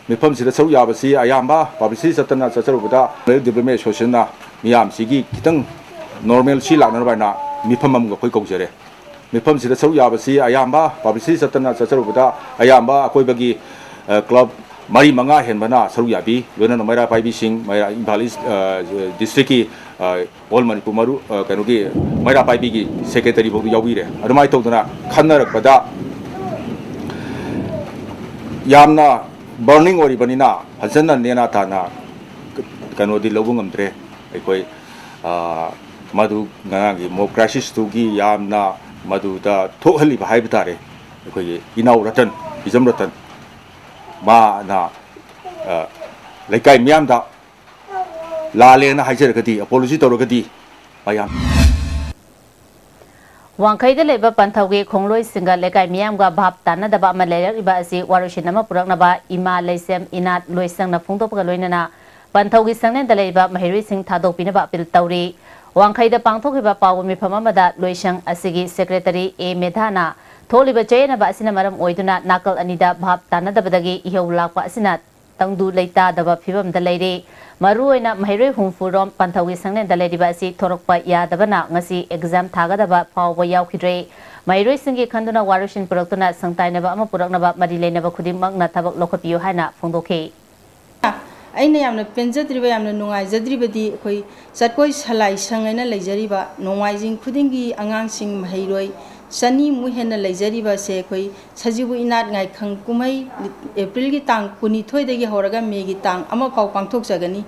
ꯃꯤꯐꯝꯁꯤꯗ ꯁꯔꯨꯛ ꯌꯥꯕꯁꯤ ꯑꯌꯥꯝꯕ ꯄꯕ꯭ꯂꯤꯁꯤꯇꯤ ꯆꯠꯇꯅ ꯆꯠꯆꯔꯨꯕꯗ ꯗꯤꯕꯦꯂꯞꯃꯦꯟ ꯑꯦꯁꯣꯁꯤꯌꯦꯁꯟꯅ ꯃꯤꯌꯥꯝꯁꯤꯒꯤ ꯈꯤꯇꯪ ꯅꯣꯔꯃꯦꯜꯁꯤ ꯂꯥꯛꯅꯅꯕ ꯍꯥꯏꯅ ꯃꯤꯐꯝ ꯑꯃꯒ ꯑꯩꯈꯣꯏ ꯀꯧꯖꯔꯦ꯫ ꯃꯤꯐꯝꯁꯤꯗ ꯁꯔꯨꯛ ꯌꯥꯕꯁꯤ ꯑꯌꯥꯝꯕ ꯄꯕ꯭ꯂꯤꯁꯤꯇꯤ ꯆꯠꯇꯅ ꯆꯠꯆꯔꯨꯕꯗ ꯑꯌꯥꯝꯕ ꯑꯩꯈꯣꯏꯕꯒꯤ, ꯑ, ꯀ꯭ꯂꯕ ꯃꯔꯤ ꯃꯉꯥ ꯍꯦꯟꯕꯅ ꯁꯔꯨꯛ ꯌꯥꯕꯤ, ꯂꯣꯏꯅꯅ ꯃꯩꯔꯥ ꯄꯥꯏꯕꯤꯁꯤꯡ, ꯃꯩꯔꯥ, ꯏꯝꯐꯥꯜ ꯏꯁ, ꯑ, ꯗꯤꯁꯇ꯭ꯔꯤꯛꯀꯤ, ꯑ, ꯑꯣꯜ ꯃꯅꯤꯄꯨꯔ ꯃꯔꯨ, ꯑ, ꯀꯩꯅꯣꯒꯤ ꯃꯩꯔꯥ ꯄꯥꯏꯕꯤꯒꯤ ꯁꯦꯀ꯭ꯔꯦꯇꯔꯤ ꯐꯥꯎꯗ ꯌꯥꯎꯕꯤꯔꯦ꯫ ꯑꯗꯨꯃꯥꯏꯅ ꯇꯧꯗꯅ ꯈꯟꯅꯔꯛꯄꯗ ꯌꯥꯝꯅ ꯕꯔꯅꯤꯡ ꯑꯣꯏꯔꯤꯕꯅꯤꯅ ꯐꯖꯅ ꯅꯦꯅꯥ ꯇꯥꯅ ꯀꯩꯅꯣꯗꯤ ꯂꯧꯕ ꯉꯝꯗ꯭ꯔꯦ꯫ ꯑꯩꯈꯣꯏ, ꯑ, ꯃꯗꯨ ꯉꯔꯥꯡꯒꯤ ꯃꯣꯛ ꯀ꯭ꯔꯥꯏꯁꯤꯁꯇꯨꯒꯤ ꯌꯥꯝꯅ ꯃꯗꯨꯗ ꯊꯣꯛꯍꯜꯂꯤꯕ ꯍꯥꯏꯕ ꯇꯥꯔꯦ꯫ ꯑꯩꯈꯣꯏꯒꯤ ꯏꯅꯥꯎ ꯔꯇꯟ, ꯍꯤꯖꯝ ꯔꯇꯟ, ꯃꯥꯅ, ꯑ, ꯂꯩꯀꯥꯏ ꯃꯤꯌꯥꯝꯗ ꯂꯥꯜꯂꯦꯅ ꯍꯥꯏꯖꯔꯒꯗꯤ, ꯑꯦꯄꯣꯂꯣꯖꯤ ꯇꯧꯔꯒꯗꯤ ꯃꯌꯥꯝ꯫ ꯋꯥꯡꯈꯩꯗ ꯂꯩꯕ ꯄꯟꯊꯧꯒꯤ ꯈꯣꯡꯂꯣꯏꯁꯤꯡꯒ ꯂꯩꯀꯥꯏ ꯃꯤꯌꯥꯝꯒ ꯚꯥꯞ ꯇꯥꯅꯗꯕ ꯑꯃ ꯂꯩꯔꯛꯂꯤꯕ ꯑꯁꯤ ꯋꯥꯔꯣꯏꯁꯤꯟ ꯑꯃ ꯄꯨꯔꯛꯅꯕ ꯏꯃꯥ ꯂꯩꯁꯦꯝ ꯏꯅꯥꯠ ꯂꯣꯏꯁꯪꯅ ꯐꯣꯡꯗꯣꯛꯄꯒ ꯂꯣꯏꯅꯅ ꯄꯟꯊꯧꯒꯤ ꯁꯪꯂꯦꯟꯗ ꯂꯩꯔꯤꯕ ꯃꯍꯩꯔꯣꯏꯁꯤꯡ ꯊꯥꯗꯣꯛꯄꯤꯅꯕ ꯑꯄꯤꯜ ꯇꯧꯔꯤ꯫ ꯋꯥꯡꯈꯩꯗ ꯄꯥꯡꯊꯣꯛꯈꯤꯕ ꯄꯥꯎ ꯃꯤꯐꯝ ꯑꯃꯗ ꯂꯣꯏꯁꯪ ꯑꯁꯤꯒꯤ ꯁꯦꯀ꯭ꯔꯦꯇꯔꯤ ꯑꯦ ꯃꯦꯙꯥꯅ ꯊꯣꯛꯂꯤꯕ ꯆꯌꯦꯠꯅꯕ ꯑꯁꯤꯅ ꯃꯔꯝ ꯑꯣꯏꯗꯨꯅ ꯅꯥꯀꯜ ꯑꯅꯤꯗ ꯚꯥꯞ ꯇꯥꯅꯗꯕꯗꯒꯤ ꯏꯍꯧ ꯂꯥꯛꯄ ꯑꯁꯤꯅ ꯇꯪꯗꯨ ꯂꯩꯇꯥꯗꯕ ꯐꯤꯕꯝꯗ ꯂꯩꯔꯦ꯫ ꯃꯔꯨꯑꯣꯏꯅ ꯃꯍꯩꯔꯣꯏ ꯍꯨꯝꯐꯨ ꯔꯣꯝ ꯄꯟꯊꯧꯒꯤ ꯁꯪꯂꯦꯟꯗ ꯂꯩꯔꯤꯕ ꯑꯁꯤ ꯊꯣꯔꯛꯄ ꯌꯥꯗꯕꯅ ꯉꯁꯤ ꯑꯦꯛꯖꯥꯝ ꯊꯥꯒꯗꯕ ꯐꯥꯎꯕ ꯌꯥꯎꯈꯤꯗ꯭ꯔꯦ꯫ ꯃꯍꯩꯔꯣꯏꯁꯤꯡꯒꯤ ꯈꯟꯗꯨꯅ ꯋꯥꯔꯣꯏꯁꯤꯟ ꯄꯨꯔꯛꯇꯨꯅ ꯁꯪꯇꯥꯏꯅꯕ ꯑꯃ ꯄꯨꯔꯛꯅꯕ ꯃꯔꯤ ꯂꯩꯅꯕ ꯈꯨꯗꯤꯡꯃꯛꯅ ꯊꯕꯛ ꯂꯧꯈꯠꯄꯤꯌꯨ ꯍꯥꯏꯅ ꯐꯣꯡꯗꯣꯛꯈꯤ꯫ ꯑꯩꯅ ꯌꯥꯝꯅ ꯄꯦꯟꯖꯗ꯭ꯔꯤꯕ, ꯌꯥꯝꯅ ꯅꯨꯡꯉꯥꯏꯖꯗ꯭ꯔꯤꯕꯗꯤ ꯑꯩꯈꯣꯏ ꯆꯠꯀꯣꯏ ꯁꯂꯥꯏ ꯁꯪ ꯍꯥꯏꯅ ꯂꯩꯖꯔꯤꯕ ꯅꯣꯡꯃꯥꯏꯖꯤꯡ ꯈꯨꯗꯤꯡꯒꯤ ꯑꯉꯥꯡꯁꯤꯡ ꯃꯍꯩꯔꯣꯏ ꯆꯅꯤꯃꯨꯛ ꯍꯦꯟꯅ ꯂꯩꯖꯔꯤꯕꯁꯦ ꯑꯩꯈꯣꯏ ꯁꯖꯤꯕꯨ ꯏꯅꯥꯠ ꯉꯥꯏꯈꯪ ꯀꯨꯝꯍꯩ ꯑꯦꯄ꯭ꯔꯤꯜꯒꯤ ꯇꯥꯡ ꯀꯨꯟꯅꯤꯊꯣꯏꯗꯒꯤ ꯍꯧꯔꯒ ꯃꯦꯒꯤ ꯇꯥꯡ ꯑꯃ ꯐꯥꯎ ꯄꯥꯡꯊꯣꯛꯆꯒꯅꯤ꯫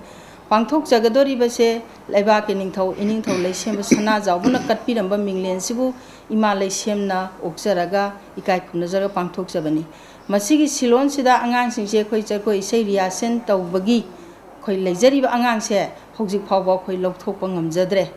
ꯄꯥꯡꯊꯣꯛꯆꯒꯗꯣꯔꯤꯕꯁꯦ ꯂꯩꯕꯥꯛꯀꯤ ꯅꯤꯡꯊꯧ ꯏꯅꯤꯡꯊꯧ ꯂꯩꯁꯦꯝꯕ ꯁꯅꯥꯖꯥꯎꯕꯅ ꯀꯠꯄꯤꯔꯝꯕ ꯃꯤꯡꯂꯦꯟꯁꯤꯕꯨ ꯏꯃꯥ ꯂꯩꯁꯦꯝꯅ ꯑꯣꯛꯆꯔꯒ ꯏꯀꯥꯏ ꯈꯨꯝꯅꯖꯔꯒ ꯄꯥꯡꯊꯣꯛꯆꯕꯅꯤ꯫ ꯃꯁꯤꯒꯤ ꯁꯤꯂꯣꯟꯁꯤꯗ ꯑꯉꯥꯡꯁꯤꯡꯁꯦ ꯑꯩꯈꯣꯏ ꯖꯒꯣꯏ ꯏꯁꯩ ꯔꯤꯍꯥꯔꯁꯦꯜ ꯇꯧꯕꯒꯤ ꯑꯩꯈꯣꯏ ꯂꯩꯖꯔꯤꯕ ꯑꯉꯥꯡꯁꯦ ꯍꯧꯖꯤꯛ ꯐꯥꯎꯕ ꯑꯩꯈꯣꯏ ꯂꯧꯊꯣꯛꯄ ꯉꯝꯖꯗ꯭ꯔꯦ꯫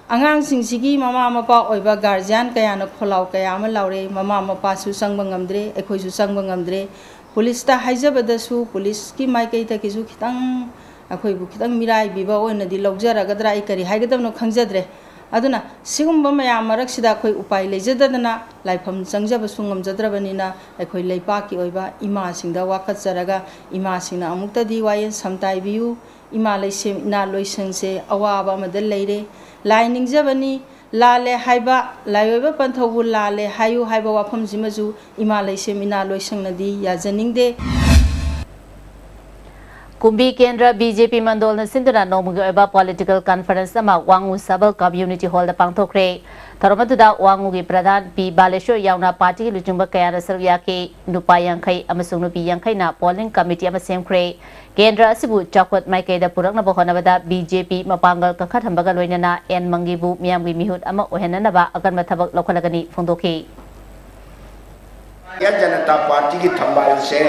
ꯑꯉꯥꯡꯁꯤꯡꯁꯤꯒꯤ ꯃꯃꯥ ꯃꯄꯥ ꯑꯣꯏꯕ ꯒꯥꯔꯖꯤꯌꯥꯟ ꯀꯌꯥꯅ ꯈꯣꯜꯂꯥꯎ ꯀꯌꯥ ꯑꯃ ꯂꯥꯎꯔꯦ꯫ ꯃꯃꯥ ꯃꯄꯥꯁꯨ ꯆꯪꯕ ꯉꯝꯗ꯭ꯔꯦ, ꯑꯩꯈꯣꯏꯁꯨ ꯆꯪꯕ ꯉꯝꯗ꯭ꯔꯦ꯫ ꯄꯨꯂꯤꯁꯇ ꯍꯥꯏꯖꯕꯗꯁꯨ ꯄꯨꯂꯤꯁꯀꯤ ꯃꯥꯏꯀꯩꯗꯒꯤꯁꯨ ꯈꯤꯇꯪ ꯑꯩꯈꯣꯏꯕꯨ ꯈꯤꯇꯪ ꯃꯤꯔꯥꯏꯕꯤꯕ ꯑꯣꯏꯅꯗꯤ ꯂꯧꯖꯔꯒꯗ꯭ꯔꯥ, ꯑꯩ ꯀꯔꯤ ꯍꯥꯏꯒꯗꯕꯅꯣ ꯈꯪꯖꯗ꯭ꯔꯦ꯫ ꯑꯗꯨꯅ ꯁꯤꯒꯨꯝꯕ ꯃꯌꯥꯝ ꯃꯔꯛꯁꯤꯗ ꯑꯩꯈꯣꯏ ꯎꯄꯥꯏ ꯂꯩꯖꯗꯗꯅ ꯂꯥꯏꯐꯝ ꯆꯪꯖꯕꯁꯨ ꯉꯝꯖꯗ꯭ꯔꯕꯅꯤꯅ ꯑꯩꯈꯣꯏ ꯂꯩꯄꯥꯛꯀꯤ ꯑꯣꯏꯕ ꯏꯃꯥꯁꯤꯡꯗ ꯋꯥꯀꯠꯆꯔꯒ ꯏꯃꯥꯁꯤꯡꯅ ꯑꯃꯨꯛꯇꯗꯤ ꯋꯥꯌꯦꯜ ꯁꯝꯇꯥꯏꯕꯤꯌꯨ꯫ ꯏꯃꯥ ꯂꯩꯁꯦꯝ ꯏꯅꯥꯠ ꯂꯣꯏꯁꯪꯁꯦ ꯑꯋꯥꯕ ꯑꯃꯗ ꯂꯩꯔꯦ꯫ ꯂꯥꯏ ꯅꯤꯡꯖꯕꯅꯤ, ꯂꯥꯜꯂꯦ ꯍꯥꯏꯕ, ꯂꯥꯏꯑꯣꯏꯕ ꯄꯟꯊꯧꯕꯨ ꯂꯥꯜꯂꯦ ꯍꯥꯏꯌꯨ ꯍꯥꯏꯕ ꯋꯥꯐꯝꯁꯤꯃꯁꯨ ꯏꯃꯥ ꯂꯩꯁꯦꯝ ꯏꯅꯥ ꯂꯣꯏꯁꯪꯅꯗꯤ ꯌꯥꯖꯅꯤꯡꯗꯦ꯫ ꯀꯨꯝꯕꯤ ꯀꯦꯟꯗ꯭ꯔ ꯕꯤ ꯖꯦ ꯄꯤ ꯃꯟꯗꯣꯜꯅ ꯁꯤꯟꯗꯨꯅ ꯅꯣꯡꯃꯒꯤ ꯑꯣꯏꯕ political conference ꯑꯃ ꯋꯥꯉꯨ ꯁꯕꯜ community hall ꯗ ꯄꯥꯡꯊꯣꯛꯈ꯭ꯔꯦ꯫ ꯊꯧꯔꯝ ꯑꯗꯨꯗ ꯋꯥꯉꯨꯒꯤ ꯄ꯭ꯔꯙꯥꯟ ꯄꯤ ꯕꯥꯂꯦꯁꯣꯔ ꯌꯥꯎꯅ party ꯒꯤ ꯂꯨꯆꯤꯡꯕ ꯀꯌꯥꯅ ꯁꯔꯨꯛ ꯌꯥꯈꯤ꯫ ꯅꯨꯄꯥ ꯌꯥꯡꯈꯩ ꯑꯃꯁꯨꯡ ꯅꯨꯄꯤ ꯌꯥꯡꯈꯩꯅ polling committee ꯑꯃ ꯁꯦꯝꯈ꯭ꯔꯦ꯫ ꯀꯦꯟꯗ꯭ꯔ ꯑꯁꯤꯕꯨ ꯆꯥꯎꯈꯠ ꯃꯥꯏꯀꯩꯗ ꯄꯨꯔꯛꯅꯕ ꯍꯣꯠꯅꯕꯗ ꯕꯤ ꯖꯦ ꯄꯤ ꯃꯄꯥꯡꯒꯜ ꯀꯟꯈꯠꯍꯟꯕꯒ ꯂꯣꯏꯅꯅ ꯑꯦꯟ ꯃꯪꯒꯤꯕꯨ ꯃꯤꯌꯥꯝꯒꯤ ꯃꯤꯍꯨꯠ ꯑꯃ ꯑꯣꯏꯍꯟꯅꯅꯕ ꯑꯀꯟꯕ ꯊꯕꯛ ꯂꯧꯈꯠꯂꯒꯅꯤ ꯐꯣꯡꯗꯣꯛꯈꯤ꯫ ꯚꯥꯔꯇꯤꯌ ꯖꯅꯇꯥ ꯄꯥꯔꯇꯤꯒꯤ ꯊꯝꯕꯥꯜꯁꯦ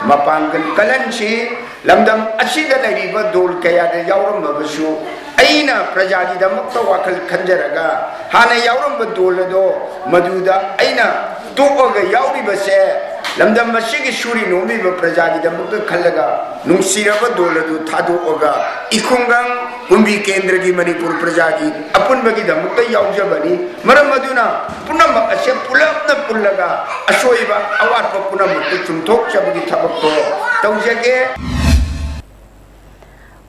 ꯃꯄꯥꯡꯒꯜ ꯀꯜꯍꯟꯁꯤ꯫ ꯂꯝꯗꯝ ꯑꯁꯤꯗ ꯂꯩꯔꯤꯕ ꯗꯣꯜ ꯀꯌꯥꯗ ꯌꯥꯎꯔꯝꯃꯕꯁꯨ, ꯑꯩꯅ ꯄ꯭ꯔꯖꯥꯒꯤꯗꯃꯛꯇ ꯋꯥꯈꯜ ꯈꯟꯖꯔꯒ ꯍꯥꯟꯅ ꯌꯥꯎꯔꯝꯕ ꯗꯣꯜ ꯑꯗꯣ ꯃꯗꯨꯗ ꯑꯩꯅ ꯇꯣꯛꯑꯒ ꯌꯥꯎꯔꯤꯕꯁꯦ, ꯂꯝꯗꯝ ꯑꯁꯤꯒꯤ ꯁꯨꯔꯤ ꯅꯣꯝꯂꯤꯕ ꯄ꯭ꯔꯖꯥꯒꯤꯗꯃꯛꯇ ꯈꯜꯂꯒ ꯅꯨꯡꯁꯤꯔꯕ ꯗꯣꯜ ꯑꯗꯨ ꯊꯥꯗꯣꯛꯑꯒ ꯏꯈꯨꯡꯒꯪ ꯀꯨꯝꯕꯤ ꯀꯦꯟꯗ꯭ꯔꯒꯤ ꯃꯅꯤꯄꯨꯔ ꯄ꯭ꯔꯖꯥꯒꯤ ꯑꯄꯨꯟꯕꯒꯤꯗꯃꯛꯇ ꯌꯥꯎꯖꯕꯅꯤ꯫ ꯃꯔꯝ ꯑꯗꯨꯅ ꯄꯨꯝꯅꯃꯛ ꯑꯁꯦ ꯄꯨꯂꯞꯅ ꯄꯨꯜꯂꯒ ꯑꯁꯣꯏꯕ ꯑꯋꯥꯠꯄ ꯄꯨꯝꯅꯃꯛꯇꯨ ꯆꯨꯝꯊꯣꯛꯆꯕꯒꯤ ꯊꯕꯛꯇꯣ ꯇꯧꯖꯒꯦ꯫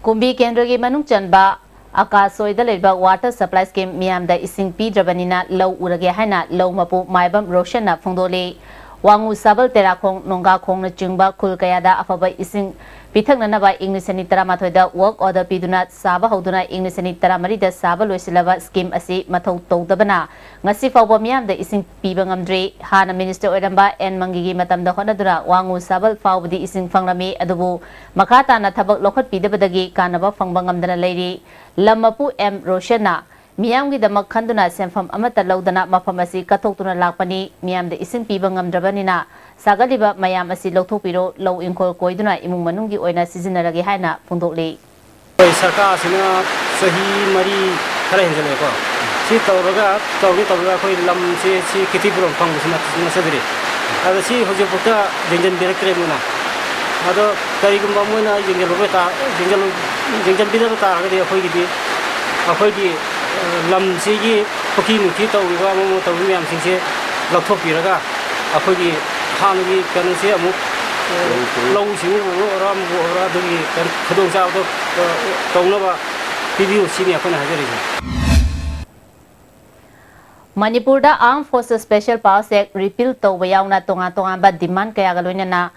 ꯀꯨꯝꯕꯤ ꯀꯦꯟꯗ꯭ꯔꯒꯤ ꯃꯅꯨꯡ ꯆꯟꯕ ꯑꯀꯥꯁꯣꯏꯗ ꯂꯩꯕ water supply scheme ꯃꯤꯌꯥꯝꯗ ꯏꯁꯤꯡ ꯄꯤꯗ꯭ꯔꯕꯅꯤꯅ ꯂꯧ ꯎꯔꯒꯦ ꯍꯥꯏꯅ ꯂꯧ ꯃꯄꯨ ꯃꯥꯏꯕꯝ ꯔꯣꯁꯟꯅ ꯐꯣꯡꯗꯣꯛꯂꯤ꯫ ꯋꯥꯉꯨ ꯁꯥꯕꯜ, ꯇꯦꯔꯥꯈꯣꯡ, ꯅꯣꯡꯒꯥꯈꯣꯡꯅꯆꯤꯡꯕ ꯈꯨꯜ ꯀꯌꯥꯗ ꯑꯐꯕ ꯏꯁꯤꯡ ꯄꯤꯊꯛꯅꯅꯕ ꯏꯪ ꯂꯤꯁꯤꯡ ꯑꯅꯤ ꯇꯔꯥꯃꯥꯊꯣꯏꯗ work order ꯄꯤꯗꯨꯅ ꯁꯥꯕ ꯍꯧꯗꯨꯅ ꯏꯪ ꯂꯤꯁꯤꯡ ꯑꯅꯤ ꯇꯔꯥꯃꯔꯤꯗ ꯁꯥꯕ ꯂꯣꯏꯁꯤꯜꯂꯕ scheme ꯑꯁꯤ ꯃꯊꯧ ꯇꯧꯗꯕꯅ ꯉꯁꯤ ꯐꯥꯎꯕ ꯃꯤꯌꯥꯝꯗ ꯏꯁꯤꯡ ꯄꯤꯕ ꯉꯝꯗ꯭ꯔꯤ꯫ ꯍꯥꯟꯅ minister ꯑꯣꯏꯔꯝꯕ ꯑꯦꯟ ꯃꯪꯒꯤꯒꯤ ꯃꯇꯝꯗ ꯍꯣꯠꯅꯗꯨꯅ ꯋꯥꯉꯨ ꯁꯥꯕꯜ ꯐꯥꯎꯕꯗꯤ ꯏꯁꯤꯡ ꯐꯪꯂꯝꯃꯤ, ꯑꯗꯨꯕꯨ ꯃꯈꯥ ꯇꯥꯅ ꯊꯕꯛ ꯂꯧꯈꯠꯄꯤꯗꯕꯗꯒꯤ ꯀꯥꯟꯅꯕ ꯐꯪꯕ ꯉꯝꯗꯅ ꯂꯩꯔꯤ꯫ ꯂꯝ ꯃꯄꯨ ꯑꯦꯝ ꯔꯣꯁꯟꯅ ꯃꯤꯌꯥꯝꯒꯤꯗꯃꯛ ꯈꯟꯗꯨꯅ ꯁꯦꯟꯐꯝ ꯑꯃꯠꯇ ꯂꯧꯗꯅ ꯃꯐꯝ ꯑꯁꯤ ꯀꯠꯊꯣꯛꯇꯨꯅ ꯂꯥꯛꯄꯅꯤ꯫ ꯃꯤꯌꯥꯝꯗ ꯏꯁꯤꯡ ꯄꯤꯕ ꯉꯝꯗ꯭ꯔꯕꯅꯤꯅ ꯁꯥꯒꯠꯂꯤꯕ ꯃꯌꯥꯝ ꯑꯁꯤ ꯂꯧꯊꯣꯛꯄꯤꯔꯣ, ꯂꯧ ꯏꯪꯈꯣꯜ ꯀꯣꯏꯗꯨꯅ ꯏꯃꯨꯡ ꯃꯅꯨꯡꯒꯤ ꯑꯣꯏꯅ ꯁꯤꯖꯤꯟꯅꯔꯒꯦ ꯍꯥꯏꯅ ꯐꯣꯡꯗꯣꯛꯂꯤ꯫ ꯑꯩꯈꯣꯏ ꯁꯔꯀꯥꯔꯁꯤꯅ ꯆꯍꯤ ꯃꯔꯤ ꯈꯔ ꯍꯦꯟꯖꯜꯂꯛꯑꯦꯀꯣ꯫ ꯁꯤ ꯇꯧꯔꯒ, ꯇꯧꯒꯦ ꯇꯧꯔꯒ ꯑꯩꯈꯣꯏ ꯂꯝꯁꯦ ꯁꯤ ꯈꯦꯇꯤ ꯄꯨꯔꯝ ꯐꯪꯕꯁꯤ ꯅꯠ-, ꯅꯠꯆꯗ꯭ꯔꯤ꯫ ꯑꯗ ꯁꯤ ꯍꯧꯖꯤꯛꯐꯥꯎꯗ ꯌꯦꯡꯁꯤꯟꯕꯤꯔꯛꯇ꯭ꯔꯦ ꯃꯣꯏꯅ꯫ ꯑꯗꯣ ꯀꯔꯤꯒꯨꯝꯕ ꯃꯣꯏꯅ ꯌꯦꯡꯁꯤꯜꯂꯨꯕ ꯇꯥ-, ꯌꯦꯡꯁꯤꯜꯂꯨ-, ꯌꯦꯡꯁꯤꯟꯕꯤꯗꯕ ꯇꯥꯔꯒꯗꯤ ꯑꯩꯈꯣꯏꯒꯤꯗꯤ, ꯑꯩꯈꯣꯏꯒꯤ, ꯑ, ꯂꯝꯁꯤꯒꯤ ꯄꯨꯈ꯭ꯔꯤ ꯅꯨꯡꯈ꯭ꯔꯤ ꯇꯧꯔꯤꯕ, ꯑꯃ ꯑꯃ ꯇꯧꯔꯤꯕ ꯃꯌꯥꯝꯁꯤꯡꯁꯦ ꯂꯧꯊꯣꯛꯄꯤꯔꯒ ꯑꯩꯈꯣꯏꯒꯤ ꯍꯥꯟꯅꯒꯤ ꯀꯩꯅꯣꯁꯦ ꯑꯃꯨꯛ, ꯑ, ꯂꯧ ꯁꯤꯡꯎꯕ ꯑꯣꯏꯔꯣ, ꯑꯃꯕꯨ ꯑꯣꯏꯔꯣ, ꯑꯗꯨꯒꯤ ꯀꯩꯅꯣ ꯈꯨꯗꯣꯡꯆꯥꯕꯗꯣ, ꯑ, ꯇꯧꯅꯕ ꯄꯤꯕꯤꯌꯨ ꯁꯤꯅꯤ ꯑꯩꯈꯣꯏꯅ ꯍꯥꯏꯖꯔꯤꯁꯦ꯫ ꯃꯅꯤꯄꯨꯔꯗ Armed Forces Special Powers Act repeal ꯇꯧꯕ ꯌꯥꯎꯅ ꯇꯣꯉꯥꯟ ꯇꯣꯉꯥꯟꯕ demand ꯀꯌꯥꯒ ꯂꯣꯏꯅꯅ